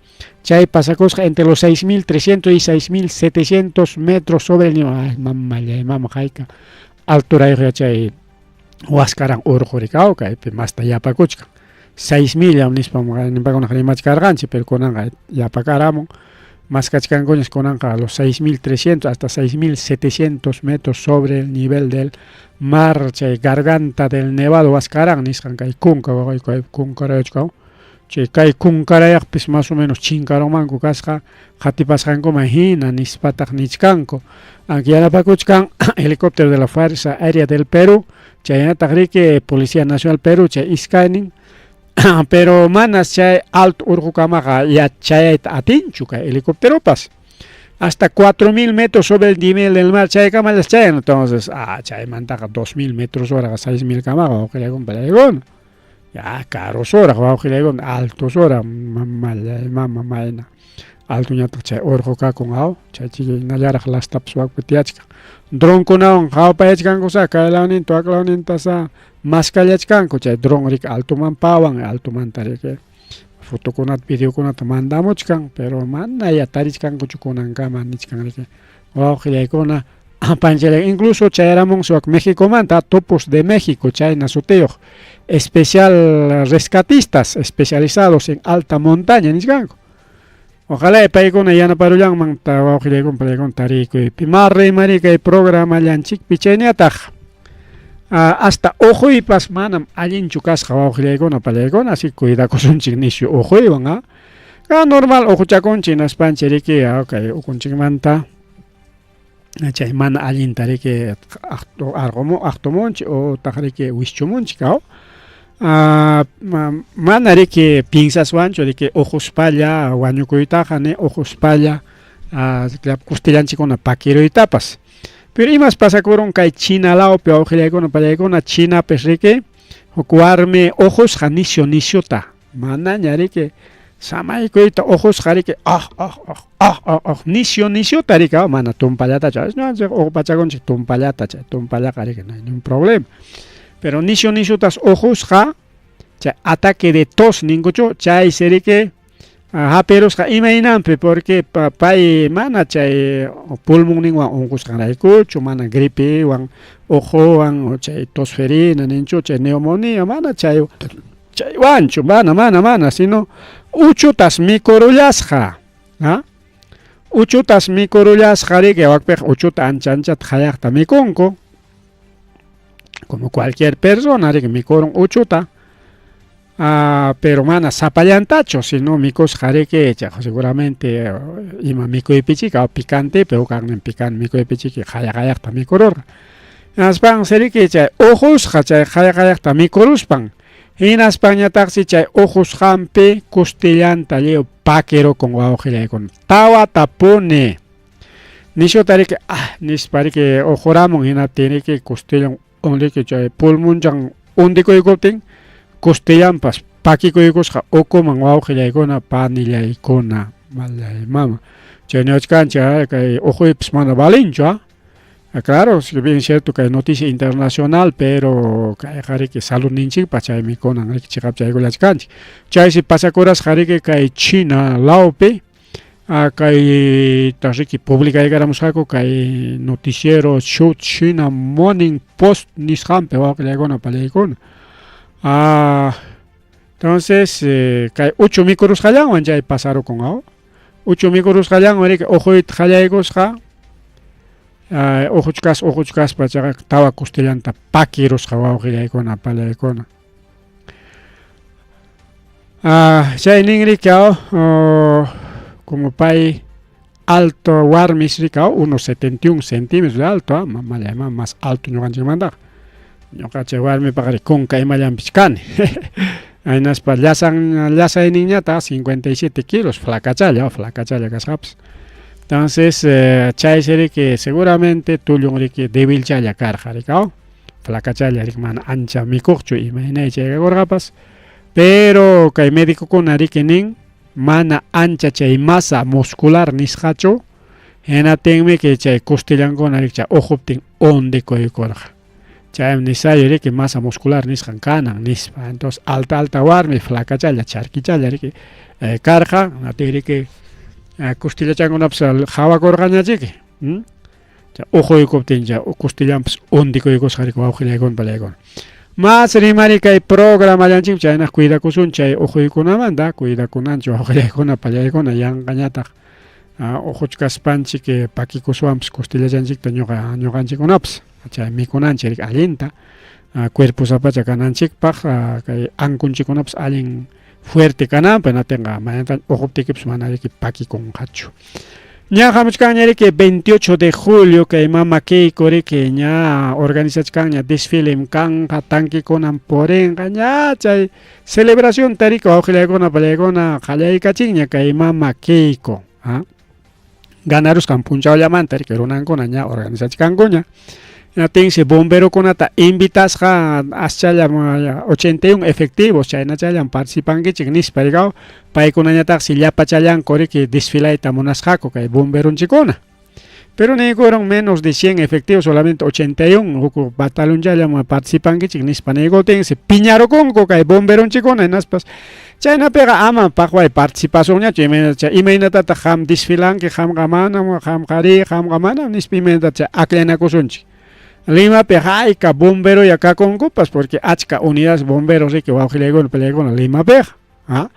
Chay pasakusqa entre los 6300 y 6700 metros sobre el nivel. Ay, mamallay mama hayka alturayuq chay Huascarán urqu riki kaypi masta yapakuchkan. 6000 nispam nipakunaqa rimachkarqanchik, pero kunanqa yapakaramun. Maskachkankuñas kunanqa a los 6300 hasta 6700 metros sobre el nivel del mar, chay garganta del Nevado Huascarán nisqan kay kunka kay kunkarayachkaw. Chay kay kunkarayaqpis más o menos chinkarunmanku kasqa qatipasqankuman hina nispataq nichkanku. Aunque yanapakuchkan helicóptero de la Fuerza Aérea del Perú, chaynataq riki Policía Nacional Perú chay iskaynin, pero manas chay alto urqukamaqa ya chayayta atinchu kay helicópteropas. Hasta 4000 metros sobre el nivel del mar chaykamallas chayan, entonces chaymantaqa 2000 metros horaqa 6000 kamaqa wawqillaykuna pallaykuna. Ya karusuraq wawqillaykuna altosuraq mamallay mama mayna altoñataq chay urqu kakun aw chay hinallaraq lastapas wakpi tiyachkan. Dronkunawan qhawapayachkankusa kay lawninta wak lawninta maskallachkanku chay dron riki altoman pawan altomanta riki fotokunata videokunata mandamuchkan, pero mana ya tarichkankuchu kunankama nichkan riki wawqillaykuna. Panchalla incluso chayaramun suwak Mexicomanta Topos de México chayna sutiyuq especial rescatistas especializados en alta montaña nisqanku. Ojalá paykuna yanaparullanman wawqillaykuna pallaykuna tarikuypi. Ma rimari kay programallanchikpi chayñataq hasta uquypas manam allinchu kasqa wawqillaykuna pallaykuna así cuidakusunchik nisyu uquywan a. Normal uquchakunchik hinaspanchik riki kay ukunchikmanta chay mana allinta riki arqumunchik utaq riki wischumunchik aw mana riki piensaswanchu riki uquspalla wañukuytaqa ni uquspalla costillanchikkuna pakiruytapas. Pero imas pasakurun kay China lawpi wawqillaykuna pallaykuna Chinapis riki huk warmi uqusqa nisyu nisyuta manaña riki samaykuyta uqusqa riki ah ah ah ah ah ah nisyu nisyuta riki mana tumpallatachu ñuqanchik uqpachakunchik tumpallata chay tumpallaqa riki no hay ningún problema pero nisyu nisyutas uqusqa chay ataque de tos ninkuchu chaysi riki hapirusqa imaynanpi porque pay mana chay pulmonninwan unqusqanraykuchu mana gripewan uquwan chay tosferina ninchu chay neumonía mana chay chaywanchu mana mana mana sino uchutas mikurullasqa a uchutas mikurullasqa riki wakpiqa uchuta ancha anchata hayaqta mikunku como cualquier persona riki mikurun uchuta pero mana sapallantachu sino mikusqa riki seguramente ima mikuypichika picantepi hukaqnin picante mikuypichiki hayaq hayaqta mikururqa hinaspansi riki chay uqusqa chay hayaq hayaqta mikuruspan hinaspanñataqsi chay uqusqanpi costillanta lliw pakirukun wawqillaykuna tawatapuni nisyuta riki ah nispa riki uquramun hinaptin riki costillan riki chay pulmonchan undikuykuptin costillanpas pakikuykusqa ukuman wawqillaykuna panillaykuna mallay mama chay niwachkanchik kay uquypas mana valinchu a claro si bien cierto kay noticia internacional pero kayqa riki saludninchikpaq chaymi kunan riki chiqap chaykullachkanchik chaysi pasakurasqa riki kay China lawpi kayta riki publicaykaramusqaku kay noticiero South China Morning Post nisqanpi wawqillaykuna pallaykuna entonces kay uchu mikurusqallanwan chay pasarukun aw uchu mikurusqallanwan riki uquyta qallaykusqa uquchkas uquchkaspa chaqa tawa costillanta pakirusqa wawqillaykuna pallaykuna chay nin riki como pay alto warmis riki 1.71 centímetros de alto mamallayman más alto ñuqanchikmantaqa ñuqa chay warmipaqa riki kunka imallanpich kani hinaspa llasan llasayninñataq 57 kilos flacachalla flacachalla kasqapas entonces chaysi riki seguramente tullun riki debilchalla karqa riki flacachalla riki mana ancha mikuqchu imaynay chaykakurqapas pero kay medicokuna riki nin mana ancha chay masa muscular nisqachu hinaptinmi chay costillankuna riki chay uquptin undikuykurqa chaymi necesario riki masa muscular nisqan kanan nispa entonces alta alta warmi flacachalla charkichalla riki karqa hinaptin riki costillachankunapas hawakurqañachiki uquykuptin chay costillanpas undikuykusqa riki wawqillaykuna pallaykuna mas rimari kay programallanchikpi chaynaq cuidakusun chay uquykunamanta cuidakunanchik wawqillaykuna pallaykuna yanqañataq uquchkaspanchik pakikuswanpas costillachanchikta ñuqa ñuqanchikkunapas chay mikunanchik riki allinta cuerposapacha kananchikpaq kay ankunchikkunapas allin fuerte kananpaq hinaptinqa mañantaña uquptikipas mana riki pakikunqachu. Ña hamuchkanña riki 28 de julio kay mama Keiko riki ña organizachkanña desfilem kanqa tanquekunam purinqa ña chay celebracionta riki wawqillaykuna pallaykuna qallaykachinña kay mama Keiko ganarusqan punchawllamanta riki runankuna ña organizachkankuña hinaptinsi bomberokunata invitasqa aschallam 81 efectivos chaynachallam participankichik nispa rikaw paykunañataqsi llapachallanku riki desfilayta munasqaku kay bomberonchikkuna pero niykurun menos de 100 efectivos solamente 81 huk batallonllallam participankichik nispa niykuptinsi piñarukunku kay bomberonchikkuna hinaspas Chaynapiqa ama paqway participasunñachu imaynata imaynatataq qam desfilanki qamqa manam qamqa riy qamqa manam nispa imaynata chay akllanakusunchik. Limapi hayka bomberoya kakunkupas porque achka unidades bomberos riki wawqillaykuna palaykuna Limapiqa ah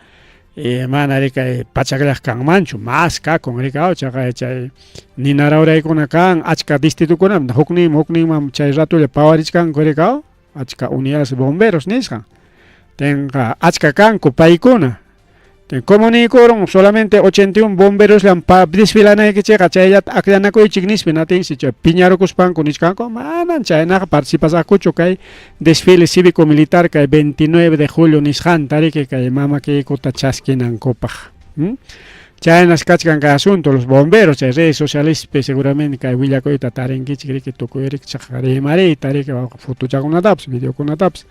y mana riki pachakllaq kanmanchu mas kakun riki aw chaqa chay nina rawraykuna kan achka distritokunam hukninman hukninman chay ratolla pawarichkanku riki aw achka unidades bomberos nisqan tenqa achka kanku paykuna como niykurun solamente 81 bomberosllam desfilanaykichikqa chayllata akllanakuychik nispa natinsi chay piñarukuspanku nichkanku manan chaynaqa participasaqkuchu kay desfile cívico militar kay 29 de julio nisqanta riki kay mamakiykuta chaskinankupaq chaynas kachkan kay asunto los bomberos chay redes socialespi seguramente kay willakuyta tarinkichik riki tukuy rikchaq rimariyta riki fotochakunatapas videokunatapas.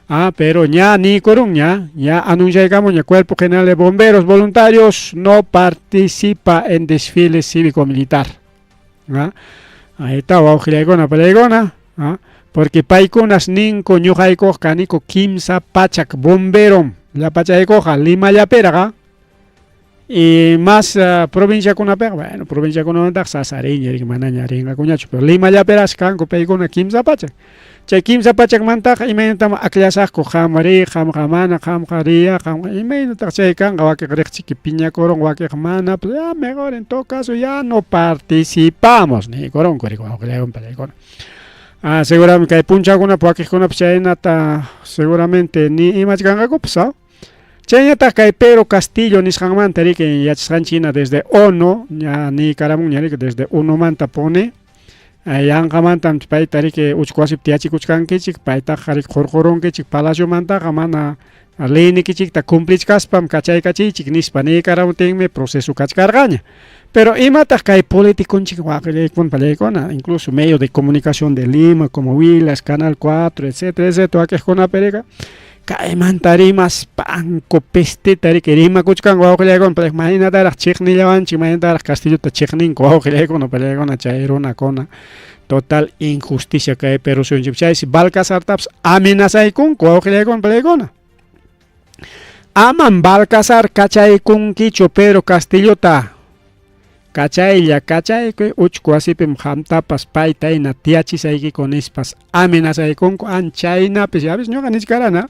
Ah, pero ña niykurun ña, ña anunciaykamunña Cuerpo General de Bomberos Voluntarios no participa en desfile cívico militar. Ah, ahí está wawqillaykuna palaykuna, ah, porque paykunas ninku ñuqaykuq kaniku kimsa pachak bomberom llapachaykuqa Limallapiraqa y más provinciakunapiqa, bueno, provinciakunamantaqa sasariña riki manaña rinqakuñachu, pero Limallapiras kanku paykuna kimsa pachak. Chay kimsa pachakmantaqa imaynatam akllasaqku qam riy, qamqa mana, qamqa riya, qamqa imaynataq chay kanqa wakiq riqchiki piñakurun, wakiq mana, pues ya mejor en todo caso ya no participamos niykurunku riki wawqillaykuna palaykuna. Ah, seguramente kay punchawkunapi wakiqkunapas chaynata seguramente ni imachkanqakupas, ah. Chaynataq kay Pedro Castillo nisqanmanta riki yachasqanchik hina desde ONU ña niykaramunña riki desde ONUmanta puni yanqamantam payta riki uchku wasipi tiyachikuchkankichik paytaqa riki qurqurunkichik palaciomantaqa mana leynikichikta cumplichkaspam kachaykachiychik nispa niykaramuptinmi proceso kachkarqaña. Pero imataq kay politiconchik waqllaykuna pallaykuna incluso medio de comunicación de Lima como Willax, Canal 4, etcétera, etcétera wakiqkunapiriqa kaymanta rimaspanku pesteta riki rimakuchkanku wawqillaykuna payqa maynataraq chiqnillawanchik maynataraq Castillota chiqninku wawqillaykuna pallaykuna chay runakuna total injusticia kay Perú suyunchikpi chaysi Balcazartapas amenazaykunku wawqillaykuna pallaykuna. Amam Balcazar kachaykunkichu Pedro Castillota. Kachaylla kachaykuy uchku wasipim qamtapas payta hina tiyachisaykiku nispas amenazaykunku an chaynapis ya ves ñuqa nichkarana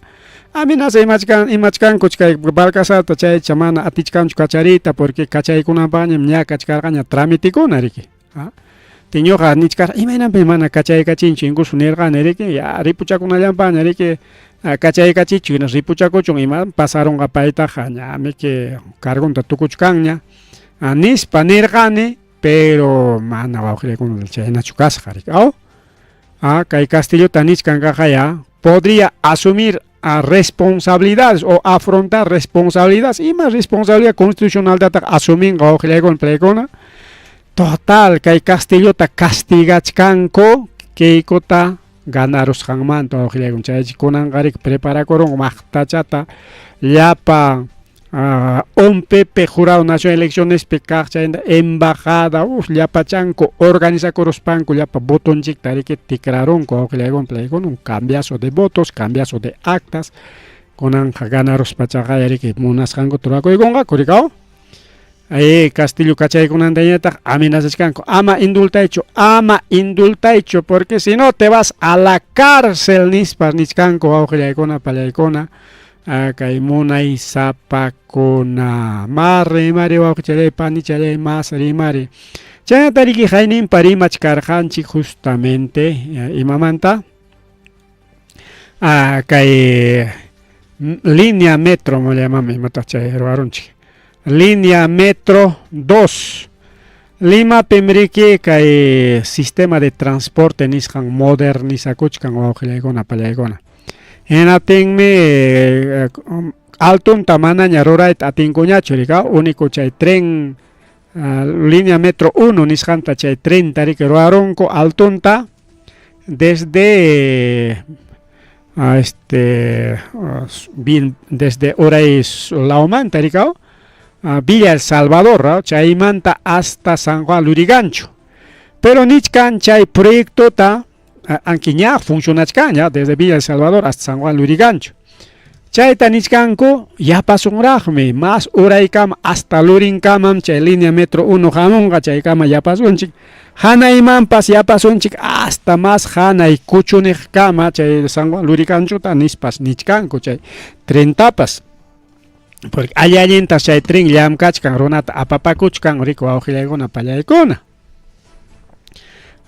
amenaza imachkan imachkanku kay Balcazarta chaycha mana atichkanchu kachariyta porque kachaykunanpaqñam ña kachkarqaña tramitikuna riki. Tiñuqa nichkar imaynanpi mana kachaykachinchu incluso nirqani riki ya ripuchakunallanpaqña riki kachaykachichu hina ripuchakuchun ima pasarunqa paytaqa ñamiki cargonta tukuchkanña nispa nirqani pero mana wawqillaykuna chaynachu kasqa riki aw kay Castillota nichkan kaqa ya podría asumir a responsabilidades o afrontar responsabilidades ima responsabilidad constitucionaltataq asuminqa wawqillaykuna paykuna total kay Castillota castigachkanku Keikota ganarusqanmanta wawqillaykuna chaychi kunanqa riki preparakurunku maqtachata llapa ONPP Jurado Nacional Eleccionespi kaq chayna embajada uf llapachanku organizakuruspanku llapa votonchikta riki tikrarunku wawqillaykuna paykuna un cambiazo de votos cambiazo de actas kunanqa ganaruspachaqa riki munasqankuta rurakuykunqaku riki aw Castillo kachaykunantañataq amenazachkanku ama indultaychu ama indultaychu porque si no te vas a la cárcel nispa nichkanku wawqillaykuna pallaykuna kay munaysapakuna ma rimari wawqichalay panichalay mas rimari chaynata riki hayninpa rimachkarqanchik justamente imamanta kay línea metro llamamos imataq chay ruwarunchik línea metro 2 Limapim riki kay sistema de transporte nisqan modernizakuchkan wawqillaykuna pallaykuna hinaptinmi altonta manaña rurayta atinkuñachu riki único chay tren línea metro 1 nisqanta chay trenta riki ruwarunku altonta desde este desde Uray lawmanta riki Villa El Salvador chaymanta hasta San Juan Lurigancho pero nichkan chay proyectota aunque ña funcionachkan ya desde Villa El Salvador hasta San Juan Lurigancho. Chayta nichkanku yapasunraqmi, mas uraykama hasta Lurinkamam chay línea metro 1 hamunqa, chaykama yapasunchik. Hanaymanpas yapasunchik hasta mas hanay kuchuniqkama chay San Juan Lurikanchuta nispas nichkanku chay trentapas. Porque alli allintas chay tren llamkachkan runata apapakuchkan riku wawqillaykuna pallaykuna.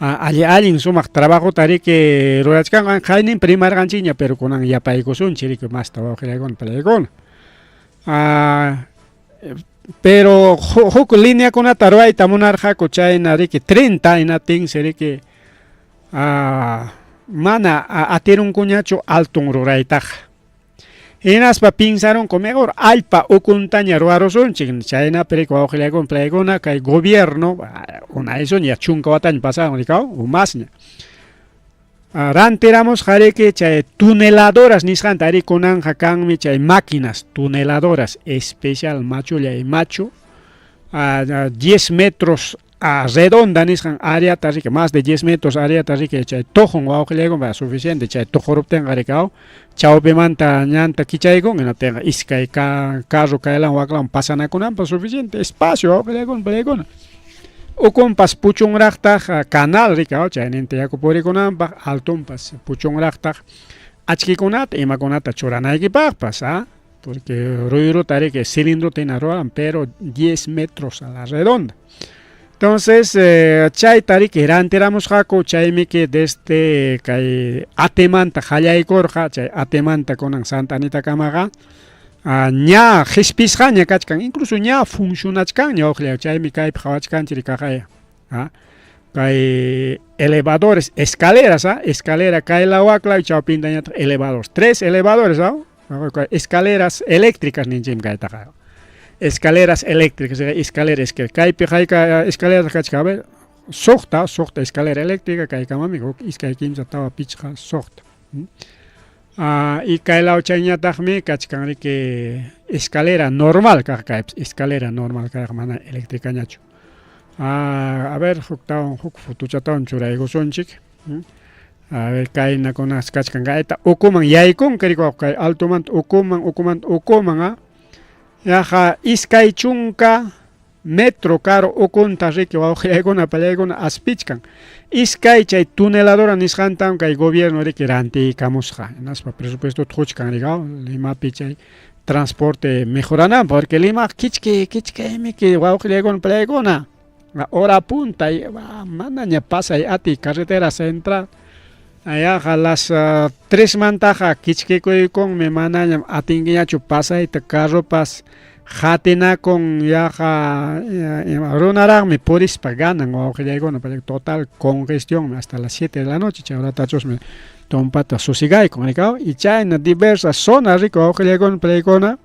Alli allin sumaq trabajota riki rurachkanqa qaynin primarqanchikña pero kunan yapaykusunchik riki masta wawqillaykuna pallaykuna. Pero huk lineakunata ruwayta munarqaku chayna riki trenta hinatinsi riki mana atirunkuñachu alton ruraytaqa. Hinaspa pinsarunku mejor allpa ukuntaña ruwarusunchik, chaynapi riki wawqillaykuna playkuna kay gobierno unaysuña chunka wataña pasaron rikaw o masña. Rantiramusqa riki chay tuneladoras nisqanta arí kunanqa kanmi chay máquinas tuneladoras especial machulla y machu 10 metros a redonda nisqan áreata riki más de 10 metros áreata riki chay tuqun wawqillaykuna suficiente chay tuquruptinqa rikaw chawpimanta ñanta kichaykun hinaptinqa iskay carro kaylawan waklawan pasanakunanpaq suficiente espacio wawqillaykuna pallaykuna. Ukunpas puchunraqtaq canal rikaw chayninta yaku purikunanpaq altonpas puchunraqtaq achkikunata imakunata churanaykipaqpas a porque ruyruta riki cilindrota hina ruran pero 10 metros a la redonda. Entonces chayta riki rantiramusqaku chaymiki desde kay Atemanta qallaykurqa chay Atemanta kunan Santa Anitakamaqa ña qhispisqaña kachkan incluso ña funcionachkanña wawqillay chaymi kaypi qhawachkanchik kaqaya kay elevadores escaleras escalera kay law wak law chawpintañataq elevadores tres elevadores escaleras eléctricas ninchikmi kaytaqa escaleras eléctricas escalera kaypi hayka escalera kachkan a ver suqta suqta escalera eléctrica kaykamami huk iskay kimsa tawa pichqa suqta y kay law chayñataqmi kachkan riki escalera normal kaq kaypas escalera normal kayqa mana eléctricañachu. A ver huktawan huk fotochatawan churaykusunchik. A ver kaynakunas kachkan kayta ukuman yaykunki riki kay altomanta ukuman ukumanta ukuman yaqa iskay chunka metro karu ukunta riki wawqillaykuna pallaykuna aspichkan. Iskay chay tuneladora nisqantam kay gobierno riki rantiykamusqa hinaspa presupuestota quchkan rikaw Limapi chay transporte mejorananpaq porque Lima kichki kichkimiki wawqillaykuna pallaykuna hora punta manaña pasay atiy carretera central yaqa las 3 mantaqa kichkikuykunmi manañam atinkiñachu pasayta carropas qatinakun yaqa runaraqmi purispa ganan wawqillaykuna total congestionmi hasta las 7 de la noche chay horatachusmi tumpata susigaykun rikaw y chayna diversas zonas riki wawqillaykuna pallaykuna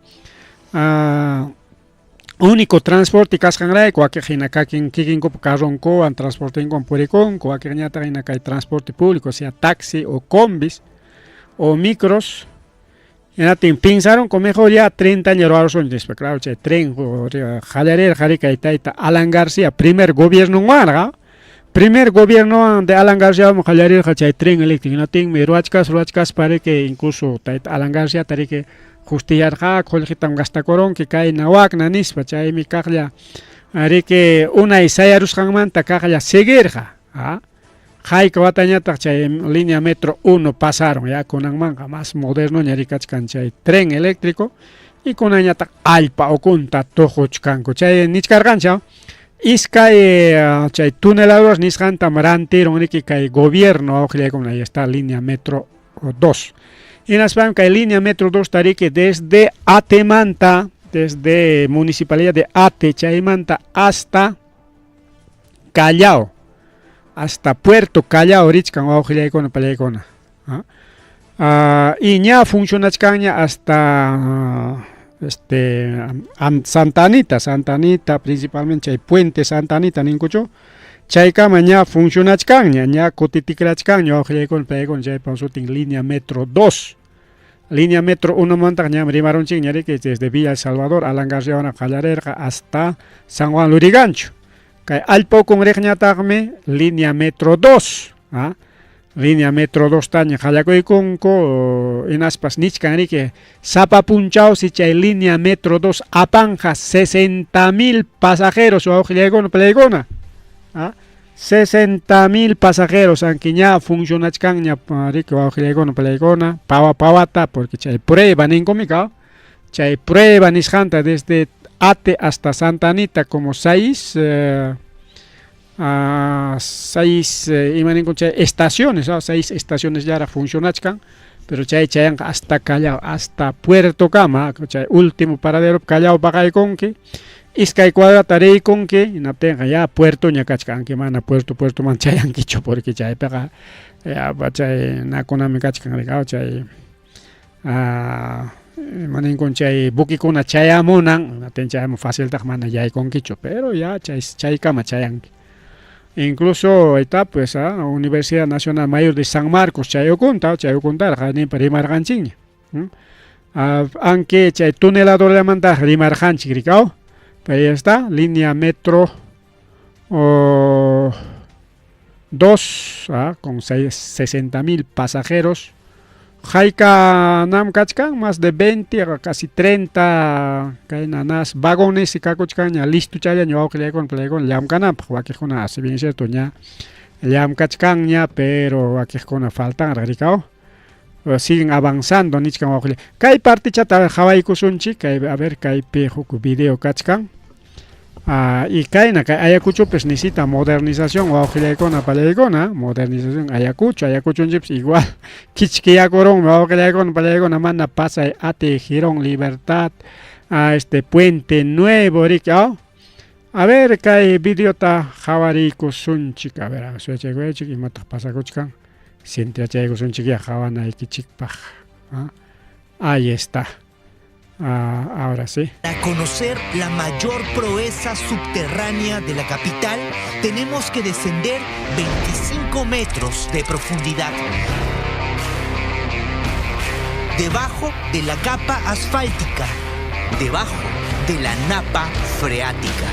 único transporte kasqanrayku wakiq hina kikinkupa carronkuwan transportenkuwan purikunku wakiqñataq hina kay transporte público sea taxi o combis o micros hinatin pinsarunku mejor ya trentaña ruwarusunchik nispa claro chay tren qallarirqa riki kay tayta Alan García primer gobiernowanqa primer gobiernowan de Alan Garciawan qallarirqa chay tren eléctrico hinatinmi ruwachkaspa ruwachkaspa riki incluso tayta Alan Garciata riki justiyarqaku qullqitam gastakurunki kayna wakna nispa chaymi kaqlla riki unay sayarusqanmanta kaqlla seguirqa hayka watañataq chay línea metro 1 pasaron ya kunanmanqa más modernoña rikachkan chay tren eléctrico y kunanñataq allpa ukunta tuquchkanku chay nichkarqanchik iskay chay tuneladoras nisqantam rantirun riki kay gobierno wawqillaykuna ahí está línea metro 2 hinaspam kay línea metro 2 ta riki desde Atemanta desde municipalidad de Ate chaymanta hasta Callao hasta Puerto Callao richkan wawqillaykuna pallaykuna y ña funcionachkanña hasta este Santa Anita, Santa Anita principalmente chay puente Santa Anita ninkuchu chaykama ña funcionachkanña ña kutitikrachkanña wawqillaykuna pallaykuna chaypa sutin línea metro 2 línea metro 1 mantaq ñam rimarunchikña riki desde Villa El Salvador Alan Garciawan qallarirqa hasta San Juan Lurigancho kay allpa ukun riqñataqmi línea metro 2. Línea Metro 2 taña qallakuykunku, hinaspas nichkan riki sapa punchawsi chay línea Metro 2 apanja 60,000 pasajeros wawqillaykuna palaykuna. ¿Ah? 60,000 pasajeros aunque ña funcionachkanña riki wawqillaykuna palaykuna pawa pawata porque chay prueba ninkumi chay prueba nisqanta desde Ate hasta Santa Anita como 6 ima ninku chay estaciones, 6 estaciones ya funcionachkan, pero chay chayanqa hasta Callao, hasta Puerto Kama, chay último paradero Callao paqaykunki, iskay cuadrata riykunki, hinaptinqa ya puertoña kachkanki, mana puerto man chayankichu porque chaypiqa ya chay nakunami kachkan rikaw chay ima ninkun chay buquekuna chayamunan, hinaptin chaymu faciltaq mana yaykunkichu, pero ya chaykama chayanki. Incluso está pues Universidad Nacional Mayor de San Marcos chay ukunta ninpa rimarqanchikña. Aunque chay tuneladorllamanta rimarqanchik rikaw, pero ahí está, línea Metro 2 con 60,000 pasajeros. Hayka nam kachkan más de 20, casi 30 kaynanas vagones y kakuchkan ña listo chaya ña wawqillaykuna palaykuna llamkananpaq wakiqkuna si bien es cierto ña llamkachkanña pero wakiqkuna faltanraq rikaw, siguen avanzando nichkan wawqilla. Kay partichata qhawaykusunchik, kay a ver kaypi huk video kachkan. Y kayna kay Ayacuchopis necesita modernización wawqillaykuna palaykuna, modernización Ayacucho, Ayacuchonchikpis igual kichkiyakurunmi wawqillaykuna palaykuna mana pasay Ate, Girón, Libertad, a este Puente Nuevo riki. A ver kay videota qhawariykusunchik, a ver suyachaykuchik imataq pasakuchkan, sintiachaykusunchik ya qhawanaykichikpaq. Ahí está. Ahora sí. Para conocer la mayor proeza subterránea de la capital, tenemos que descender 25 metros de profundidad. Debajo de la capa asfáltica, debajo de la napa freática.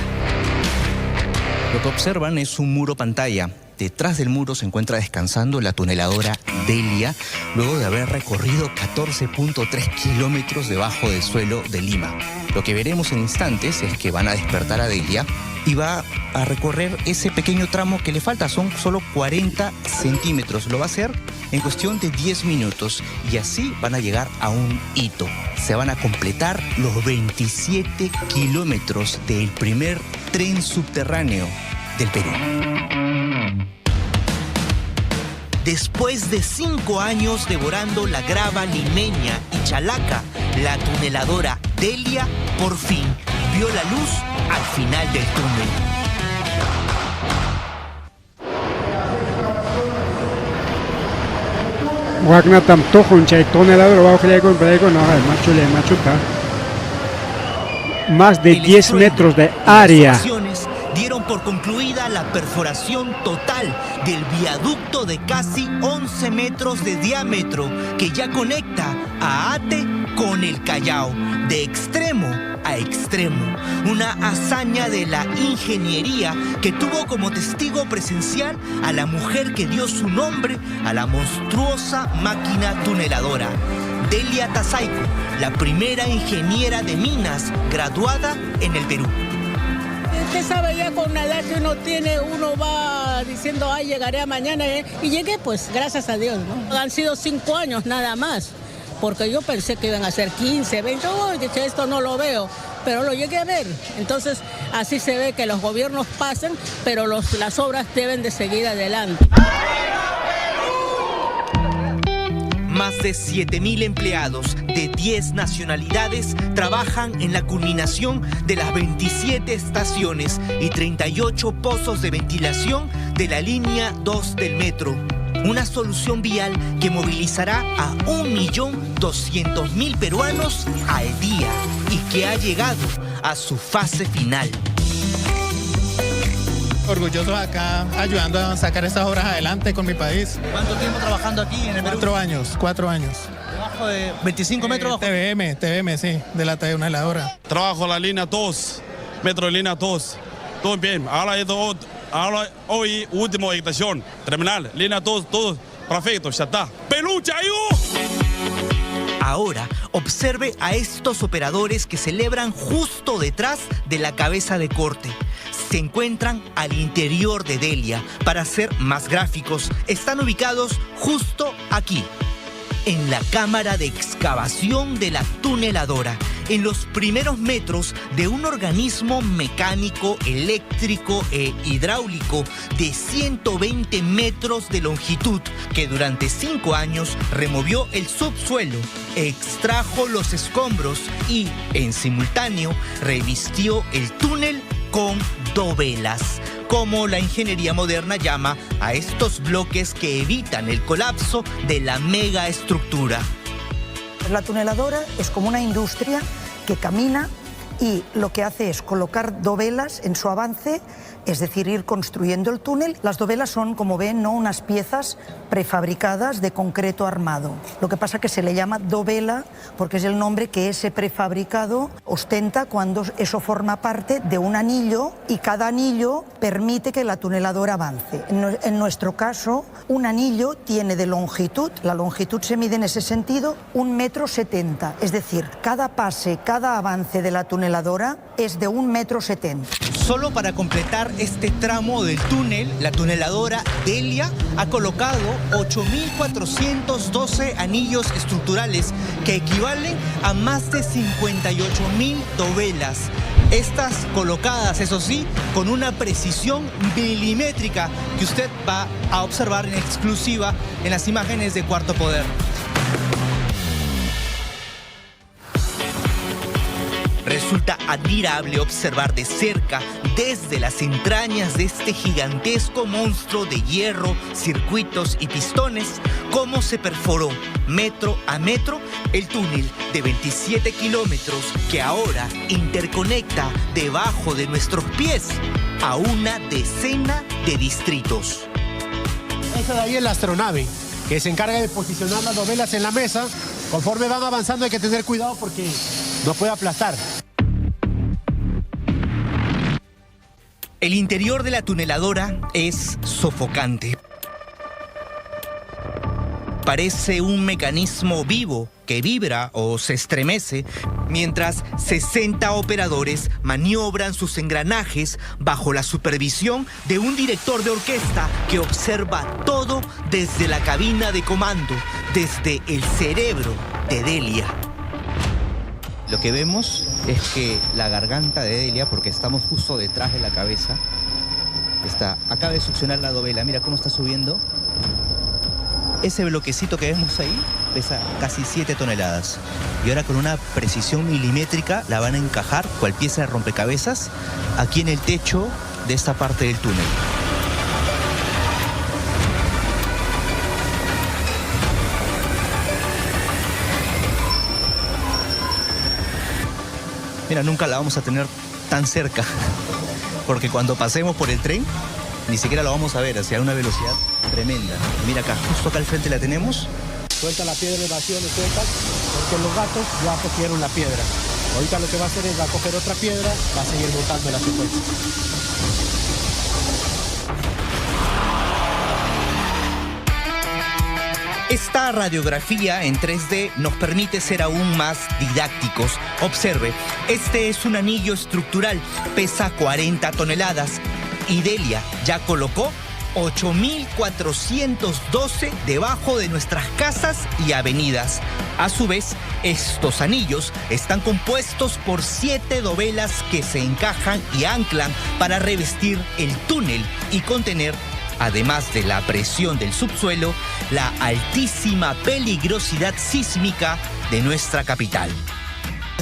Lo que observan es un muro pantalla. Detrás del muro se encuentra descansando la tuneladora Delia, luego de haber recorrido 14.3 kilómetros debajo del suelo de Lima. Lo que veremos en instantes es que van a despertar a Delia y va a recorrer ese pequeño tramo que le falta, son solo 40 centímetros. Lo va a hacer en cuestión de 10 minutos y así van a llegar a un hito. Se van a completar los 27 kilómetros del primer tren subterráneo del Perú. Después de 5 años devorando la grava limeña y chalaca, la tuneladora Delia por fin vio la luz al final del túnel. Wagnatam tujun chay tuneladora wawqillaykuna palaykuna, machulla machuta. Más de 10 metros de área. Dieron por concluida la perforación total del viaducto de casi 11 metros de diámetro que ya conecta a Ate con el Callao, de extremo a extremo. Una hazaña de la ingeniería que tuvo como testigo presencial a la mujer que dio su nombre a la monstruosa máquina tuneladora, Delia Tasayco, la primera ingeniera de minas graduada en el Perú. Usted sabe, ya con la edad que uno tiene, uno va diciendo, ay, llegaré a mañana, y llegué, pues, gracias a Dios, ¿no? Han sido 5 años nada más, porque yo pensé que iban a ser 15, 20, uy, dije, esto no lo veo, pero lo llegué a ver. Entonces, así se ve que los gobiernos pasan, pero las obras deben de seguir adelante. Más de 7.000 empleados de 10 nacionalidades trabajan en la culminación de las 27 estaciones y 38 pozos de ventilación de la línea 2 del metro. Una solución vial que movilizará a 1.200.000 peruanos al día y que ha llegado a su fase final. Orgullosos acá, ayudando a sacar estas obras adelante con mi país. ¿Cuánto tiempo trabajando aquí en el Perú? 4 años, 4 años. Debajo de 25 metros bajo. TVM, sí, de la tuneladora. Trabajo la línea 2, metro línea 2. Todo bien, ahora, esto, ahora hoy última estación, terminal, línea 2, todo Perfecto, ya está. ¡Peluche ahí! ¡Oh! Ahora, observe a estos operadores que celebran justo detrás de la cabeza de corte. Se encuentran al interior de Delia. Para ser más gráficos, están ubicados justo aquí, en la cámara de excavación de la tuneladora, en los primeros metros de un organismo mecánico, eléctrico e hidráulico de 120 metros de longitud que durante 5 años removió el subsuelo, extrajo los escombros y, en simultáneo, revistió el túnel con dovelas, como la ingeniería moderna llama a estos bloques que evitan el colapso de la megaestructura. La tuneladora es como una industria que camina y lo que hace es colocar dovelas en su avance, es decir, ir construyendo el túnel. Las dovelas son, como ven, no unas piezas prefabricadas de concreto armado. Lo que pasa que se le llama dovela porque es el nombre que ese prefabricado ostenta cuando eso forma parte de un anillo y cada anillo permite que la tuneladora avance. En nuestro caso, un anillo tiene de longitud, la longitud se mide en ese sentido, 1,70 m. Es decir, cada pase, cada avance de la tuneladora es de 1,70 m. Solo para completar este tramo del túnel, la tuneladora Delia ha colocado 8.412 anillos estructurales que equivalen a más de 58.000 dovelas. Estas colocadas, eso sí, con una precisión milimétrica que usted va a observar en exclusiva en las imágenes de Cuarto Poder. Resulta admirable observar de cerca, desde las entrañas de este gigantesco monstruo de hierro, circuitos y pistones, cómo se perforó metro a metro el túnel de 27 kilómetros que ahora interconecta debajo de nuestros pies a una decena de distritos. Esa de ahí es la astronave, que se encarga de posicionar las dovelas en la mesa. Conforme van avanzando hay que tener cuidado porque no puede aplastar. El interior de la tuneladora es sofocante. Parece un mecanismo vivo que vibra o se estremece mientras 60 operadores maniobran sus engranajes bajo la supervisión de un director de orquesta que observa todo desde la cabina de comando, desde el cerebro de Delia. Lo que vemos es que la garganta de Delia, porque estamos justo detrás de la cabeza, acaba de succionar la dovela. Mira cómo está subiendo. Ese bloquecito que vemos ahí pesa casi 7 toneladas. Y ahora con una precisión milimétrica la van a encajar, cual pieza de rompecabezas, aquí en el techo de esta parte del túnel. Mira, nunca la vamos a tener tan cerca, porque cuando pasemos por el tren, ni siquiera lo vamos a ver, hacia una velocidad tremenda. Mira acá, justo acá al frente la tenemos. Suelta la piedra de vacío, le sueltas, porque los gatos ya cogieron la piedra. Ahorita lo que va a hacer es va a coger otra piedra, va a seguir montando la secuencia. Esta radiografía en 3D nos permite ser aún más didácticos. Observe, este es un anillo estructural, pesa 40 toneladas y Delia ya colocó 8.412 debajo de nuestras casas y avenidas. A su vez, estos anillos están compuestos por 7 dovelas que se encajan y anclan para revestir el túnel y contener, además de la presión del subsuelo, la altísima peligrosidad sísmica de nuestra capital.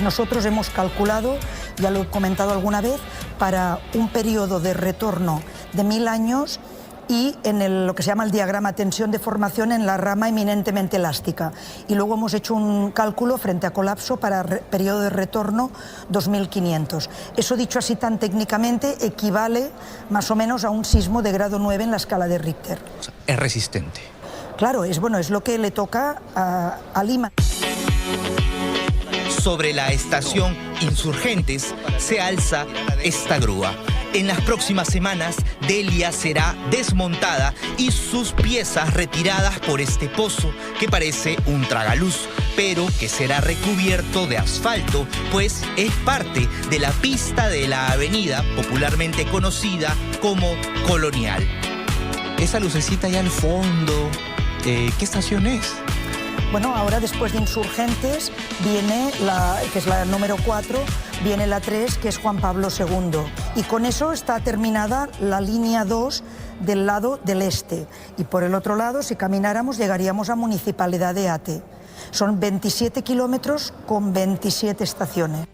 Nosotros hemos calculado, ya lo he comentado alguna vez, para un periodo de retorno de 1000 años y en lo que se llama el diagrama tensión-deformación en la rama eminentemente elástica. Y luego hemos hecho un cálculo frente a colapso para periodo de retorno 2500. Eso dicho así tan técnicamente equivale más o menos a un sismo de grado 9 en la escala de Richter. Es resistente. Claro, es lo que le toca a Lima. Sobre la estación Insurgentes se alza esta grúa. En las próximas semanas, Delia será desmontada y sus piezas retiradas por este pozo que parece un tragaluz, pero que será recubierto de asfalto, pues es parte de la pista de la avenida popularmente conocida como Colonial. Esa lucecita allá al fondo, ¿qué estación es? Bueno, ahora después de Insurgentes viene la, que es la número 4, viene la 3, que es Juan Pablo II. Y con eso está terminada la línea 2 del lado del este. Y por el otro lado, si camináramos, llegaríamos a Municipalidad de Ate. Son 27 kilómetros con 27 estaciones.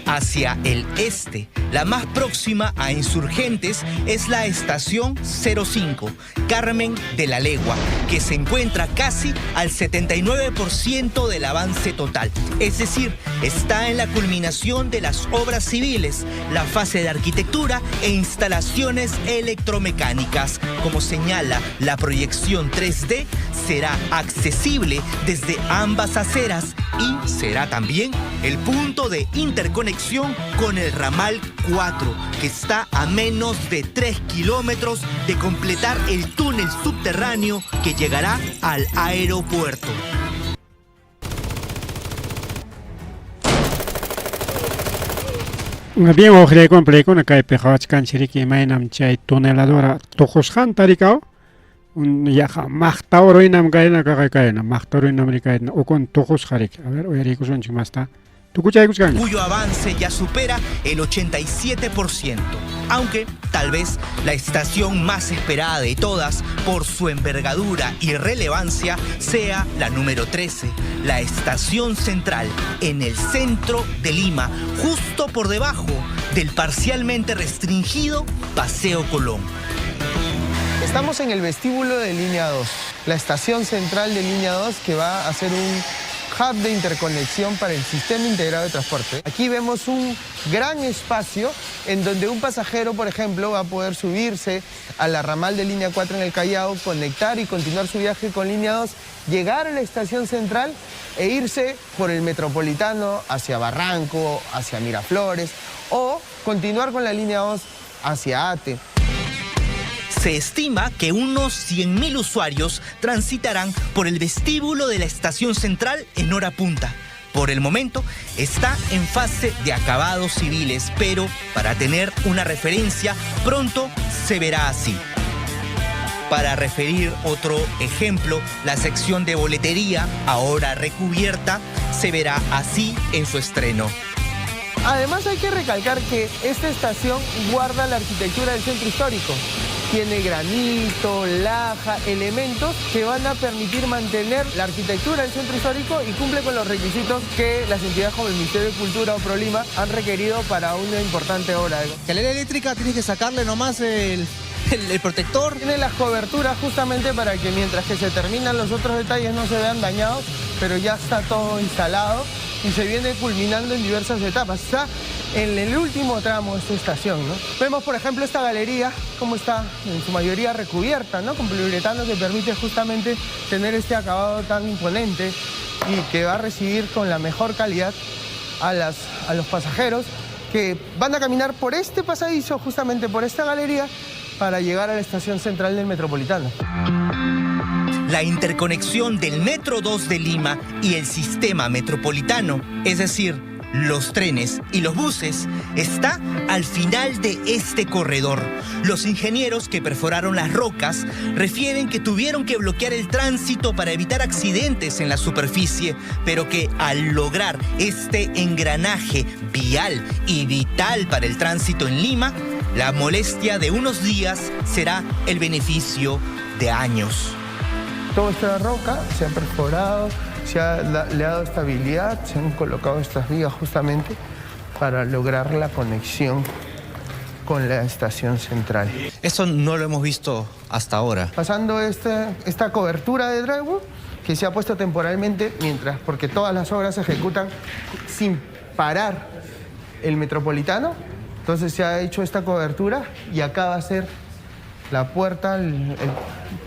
Hacia el este, la más próxima a Insurgentes es la estación 05, Carmen de la Legua, que se encuentra casi al 79% del avance total. Es decir, está en la culminación de las obras civiles, la fase de arquitectura e instalaciones electromecánicas. Como señala la proyección 3D, será accesible desde ambas aceras y será también el punto de interconexión con el ramal 4, que está a menos de 3 kilómetros de completar el túnel subterráneo que llegará al aeropuerto. Bien, uqllaykuna palaykuna kaypi qhawachkanchik riki imaynam chay tuneladora tuqusqanta rikaw yaqa maqta uruynam kayna kayna maqta uruynam rikayna ukun tuqusqa riki. A ver, uyariykusunchik masta. Tukuchaykuchkanña. Cuyo avance ya supera el 87%, aunque tal vez la estación más esperada de todas por su envergadura y relevancia sea la número 13, la estación central en el centro de Lima, justo por debajo del parcialmente restringido Paseo Colón. Estamos en el vestíbulo de Línea 2, la estación central de Línea 2 que va a ser un hub de interconexión para el sistema integrado de transporte. Aquí vemos un gran espacio en donde un pasajero, por ejemplo, va a poder subirse a la ramal de Línea 4 en el Callao, conectar y continuar su viaje con Línea 2, llegar a la estación central e irse por el Metropolitano hacia Barranco, hacia Miraflores o continuar con la Línea 2 hacia Ate. Se estima que unos 100.000 usuarios transitarán por el vestíbulo de la estación central en hora punta. Por el momento está en fase de acabados civiles, pero para tener una referencia, pronto se verá así. Para referir otro ejemplo, la sección de boletería, ahora recubierta, se verá así en su estreno. Además hay que recalcar que esta estación guarda la arquitectura del centro histórico. Tiene granito, laja, elementos que van a permitir mantener la arquitectura del centro histórico y cumple con los requisitos que las entidades como el Ministerio de Cultura o Prolima han requerido para una importante obra. Escalera eléctrica, tienes que sacarle nomás el protector. Tiene las coberturas justamente para que mientras que se terminan los otros detalles no se vean dañados, pero ya está todo instalado y se viene culminando en diversas etapas. Está en el último tramo de esta estación, ¿no? Vemos, por ejemplo, esta galería, cómo está en su mayoría recubierta, ¿no? Con poliuretano que permite justamente tener este acabado tan imponente y que va a recibir con la mejor calidad a los pasajeros que van a caminar por este pasadizo, justamente por esta galería, para llegar a la estación central del Metropolitano. La interconexión del Metro 2 de Lima y el sistema metropolitano, es decir, los trenes y los buses, está al final de este corredor. Los ingenieros que perforaron las rocas refieren que tuvieron que bloquear el tránsito para evitar accidentes en la superficie, pero que al lograr este engranaje vial y vital para el tránsito en Lima, la molestia de unos días será el beneficio de años. Toda esta roca se ha perforado, le ha dado estabilidad, se han colocado estas vigas justamente para lograr la conexión con la estación central. Eso no lo hemos visto hasta ahora. Pasando esta cobertura de drywall que se ha puesto temporalmente mientras, porque todas las obras se ejecutan sin parar el Metropolitano, entonces se ha hecho esta cobertura y acá va a ser la puerta, el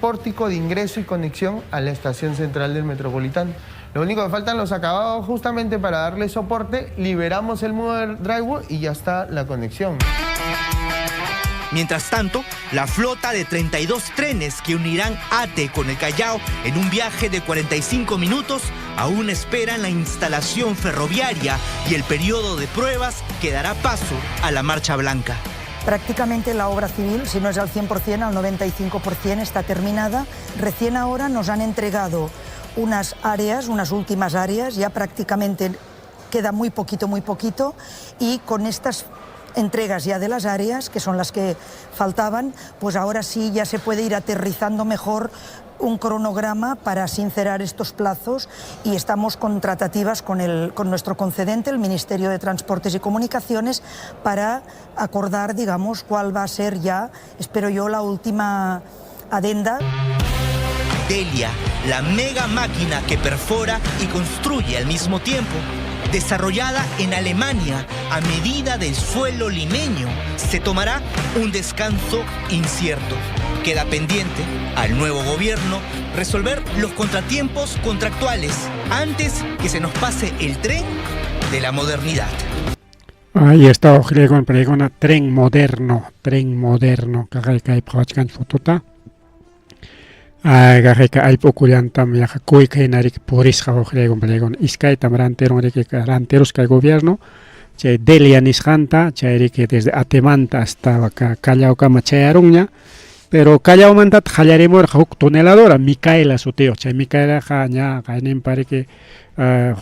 pórtico de ingreso y conexión a la estación central del Metropolitano. Lo único que faltan los acabados justamente para darle soporte, liberamos el muro del drywall y ya está la conexión. Mientras tanto, la flota de 32 trenes que unirán Ate con el Callao en un viaje de 45 minutos aún esperan la instalación ferroviaria y el periodo de pruebas que dará paso a la Marcha Blanca. Prácticamente la obra civil, si no es al 100%, al 95% está terminada. Recién ahora nos han entregado unas áreas, unas últimas áreas, ya prácticamente queda muy poquito, muy poquito, y con estas entregas ya de las áreas, que son las que faltaban, pues ahora sí ya se puede ir aterrizando mejor un cronograma para sincerar estos plazos y estamos con tratativas con, el, con nuestro concedente, el Ministerio de Transportes y Comunicaciones, para acordar, digamos, cuál va a ser ya, espero yo, la última adenda. Delia, la mega máquina que perfora y construye al mismo tiempo, desarrollada en Alemania a medida del suelo limeño, se tomará un descanso incierto. Queda pendiente al nuevo gobierno resolver los contratiempos contractuales antes que se nos pase el tren de la modernidad. Ahí está pregona tren moderno, tren moderno, kay qhawachkanchik fotota. Kay allpa ukullantam yaqa kuyka hina riki purisqa uqllaygun iskaytam rantirun riki rantirusqa kay gobierno chay Delia nisqanta chay riki desde Atemanta hasta Callaokama chayarunña pero Callaomantataq qallarimurqa huk tuneladora Micaela sutiyuq chay Micaelaqa ña qayninpa riki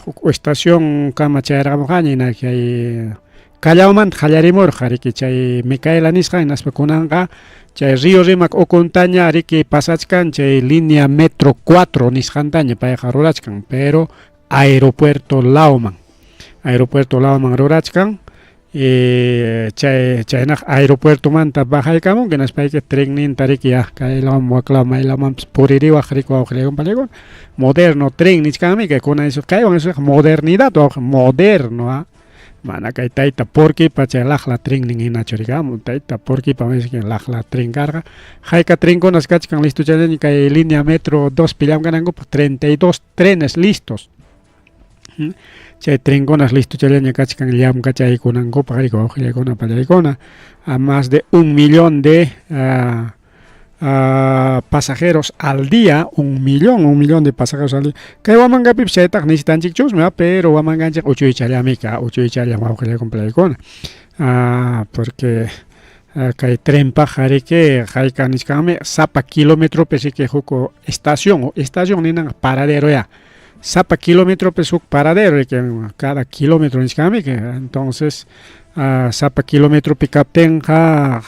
huk estacionkama chayarqamurqaña hina chay Callaomanta qallarimurqa riki chay Micaela nisqan hinaspa kunanqa chay Río Rímac ukuntaña riki pasachkan chay línea metro 4 nisqantaña payqa rurachkan pero aeropuerto lawman aeropuerto lawman rurachkan chay chaynaqa aeropuertomanta bajaykamunki hinaspayki trenninta riki ya kay lawman wak lawman may lawmanpas puririwaq riki wawqillaykunapallayku moderno tren nichkanmi kay kunan kaywan modernidad wawqi moderno ah mana kay tayta Porquipa chay laqla trennin hinachu riki tayta Porquipa laqla tren karqa hayka trenkunas kachkan listochallaña kay línea metro 2 pi llamkanankupaq 32 trenes listos chay trenkunas listochallaña kachkan llamkachaykunankupaq riki wawqillaykuna pallaykuna a más de 1 millón de pasajeros al día, 1 millón de pasajeros al día. Kay Huamangapipas chaytaqa necesitanchikchusmi, pero Huamanganchik uchuychallami uchuychallam wawqillaykuna pallaykuna porque kay trenpaq riki hayka nichkanmi sapa kilometropi riki huk estación, estación ninanqa paradero ya sapa kilometropi huk paradero riki cada kilómetro nichkanmi entonces sapa kilometropi kaptinqa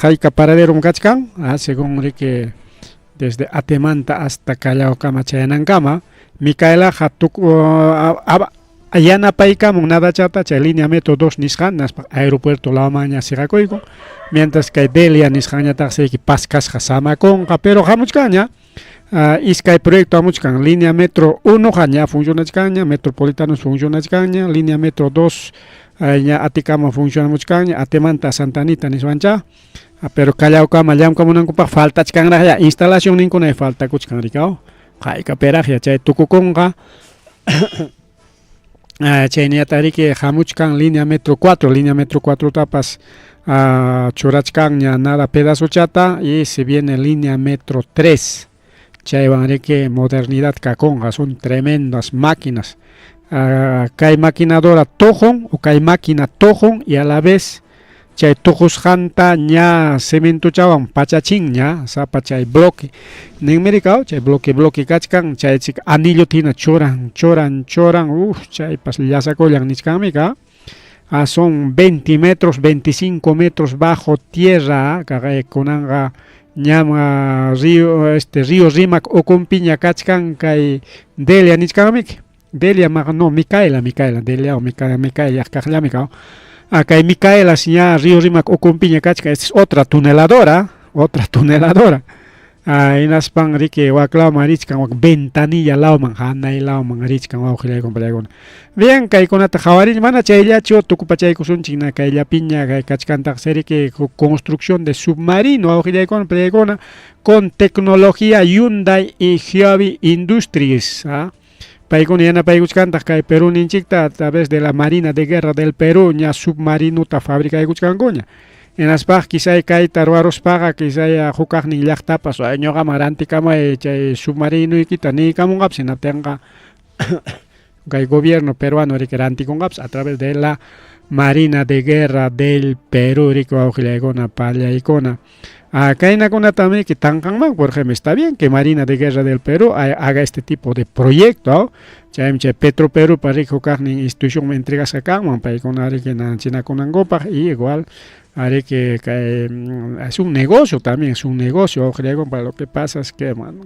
hayka paraderom kachkan según riki desde Atemanta hasta Callaokama chayanankama Micaelaqa yanapaykamun nadachata chay línea metro 2 nisqan hinaspa aeropuerto lawmanña siqakuyku mientras kay Delia nisqanñataqsi paskasqa samakunqa pero hamuchkanña iskay proyecto hamuchkan línea metro 1 qa ña funcionachkanña metropolitanos funcionachkanña línea metro 2 ña Atikama funcionamuchkanña Atemanta Santa Anita niswancha pero Callaokama llamkamunankupaq faltachkanraq ya instalación ninkuna faltakuchkan rikaw haykapiraqya chay tukukunqa chayñataq riki hamuchkan línea metro 4 línea metro 4 tapas churachkanña nada pedazochata y se viene línea metro 3 chaywan riki modernidad kakunqa son tremendas máquinas kay maquinadora tuqun o kay máquina tuqun y a la vez chay tuqusqanta ña cementochawan pachachinña sapa chay bloque ninmi rikaw chay bloque bloque kachkan chay chika anillota hina churan churan churan uf chaypas llasakullan nichkanmi ka son 20 metros 25 metros bajo tierra kunanqa ñam río este río Rímac ukunpiña kachkan kay Delia nichkanmiki Delia no Micaela Micaela Delia o Micaela Micaela kaqllami kaw kay Micaela ña río Rímac ukunpiña kachkan esta es otra tuneladora otra tuneladora hinaspan riki wak lawman richkan wak ventanilla lawman hanay lawman richkan wawqillaykuna pallaykuna bien kaykunata qhawarin mana chayllachu tukupachaykusunchik na kayllapiña kay kachkantaqsi riki construcción de submarino wawqillaykuna pallaykuna con tecnología Hyundai y Huawei Industries paykuna yanapaykuchkantaq kay Perú ninchikta a través de la Marina de Guerra del Perú ña submarinota fabricaykuchkankuña. Hinaspaq quizá kayta ruwaruspaqa quizá hukaqnin llaqtapas ñuqaman rantikamay chay submarinoykita niykamunqapas, hinaptinqa kay gobierno peruano riki rantikunqapas a través de la Marina de Guerra del Perú riki wawqillaykuna pallaykuna. Kaynakunatami que tanqanman, por ejemplo, está bien que Marina de Guerra del Perú haga este tipo de proyecto, chaymi chay Petroperú pa riki hukaqnin institucionman entregasqa kanman paykuna riki nanachinakunankupaq y igual riki kay es un negocio también, es un negocio wawqillaykuna, pero lo que pasa es que bueno,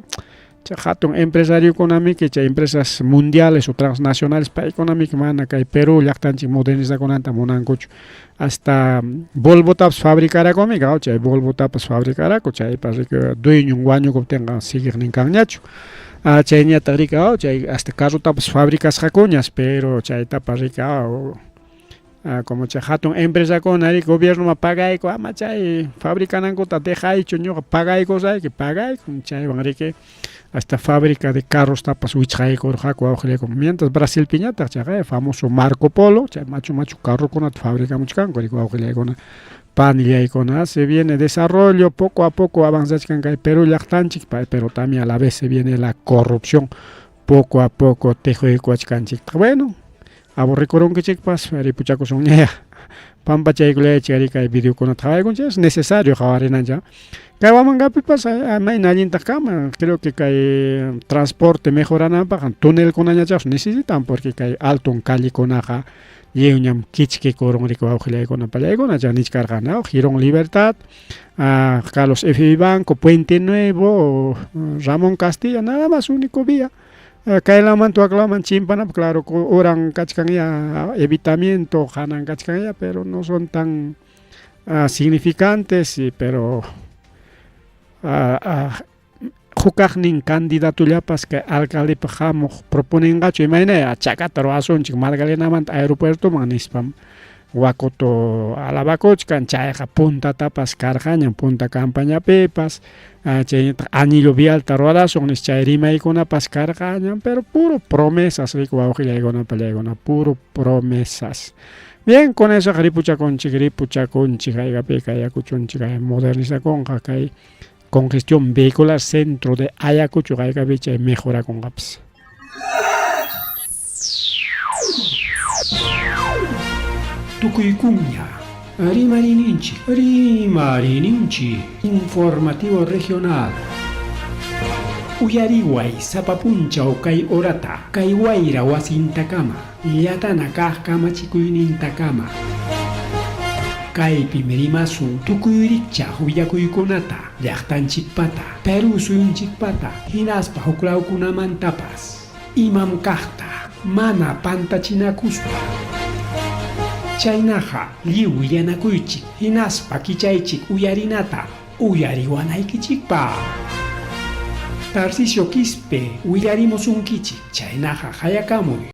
chay hatun empresariokunamiki chay empresas mundiales o transnacionales paykunamiki mana kay Perú llaqtanchik modernizakunanta munankuchu, hasta Volvotapas fabricarakunmi, chay Volvotapas fabricaraku, chaypas riki dueñon wañukuptinqa siguiqnin kanñachu, chayñataq riki chay hasta carrotapas fabricasqakuñas, pero chaytapas riki como chay hatun empresakuna riki gobiernoman pagayku ama chay fabricanankuta dejaychu ñuqa pagaykusayki, pagayku, chaywan riki hasta fábrica de carros tapas wichqaykurqaku wawqillaykuna, mientras Brasilpiñataq chayqa famoso Marco Polo, chay machu machu carrokunata fabricamuchkanku riki wawqillaykuna panillaykuna, se viene desarrollo, poco a poco avanzachkan kay Perú llaqtanchik, pero también a la vez se viene la corrupción, poco a poco tejuykuwachkanchik. Bueno, aburrikurunkichikpas ripuchakusunña pampachaykullaychik ari kay videokunata qhawaykunchik, es necesario qhawarinanchik. Kay Huamangapipas mayna allintaq kanman, creo que kay transporte mejorananpaq tunelkunañachaqpas necesitan, porque kay alton callekunaqa lliwñam kichkikurun riki wawqillaykuna pallaykuna, chay nichkarqani, Jirón Libertad, Carlos F. Vivanco, Puente Nuevo, Ramón Castilla, nada más único vía. Kaylaman waklaman chimpanapaq, claro, uran kachkan ya evitamiento, hanan kachkan ya, pero no son tan significantes, pero hukaqnin candidatullapas kay alcaldepaq hamuq proponinqachu imaynaya chakata ruwasunchik Magdalenamanta aeropuertoman nispam Huacoto alabakuchkan, chayqa puntatapas karqañam punta campañapipas, chaynataq anillo vialta ruwarasun nispa chay rimaykunapas karqañam, pero puro promesas riki wawqillaykuna pallaykuna, puro promesas. Bien, con eso ripuchakunchik, ripuchakunchik, haykapi kay Ayacuchunchik modernizakunqa kay congestión vehicular centro de Ayacucho haykapi chay mejorakunqapas. Tukuykuña rimarininchik, rimarininchik, informativo regional. Uyariway sapa punchaw kay horata, kay wayra wasintakama, llatana kaq kamachikuynintakama. Kaypim rimasun tukuy rikchaq willakuykunata, llaqtanchikpata, Perú suyunchikpata, hinaspa huklawkunamantapas. Imam kaqta, mana pantachinakuspa. Chaynaqa lliw willanakuychik, hinaspa kichaychik uyarinata, uyariwanaykichikpaq. Tarcisio Quispe willarimusunkichik, chaynaqa hayakamuy.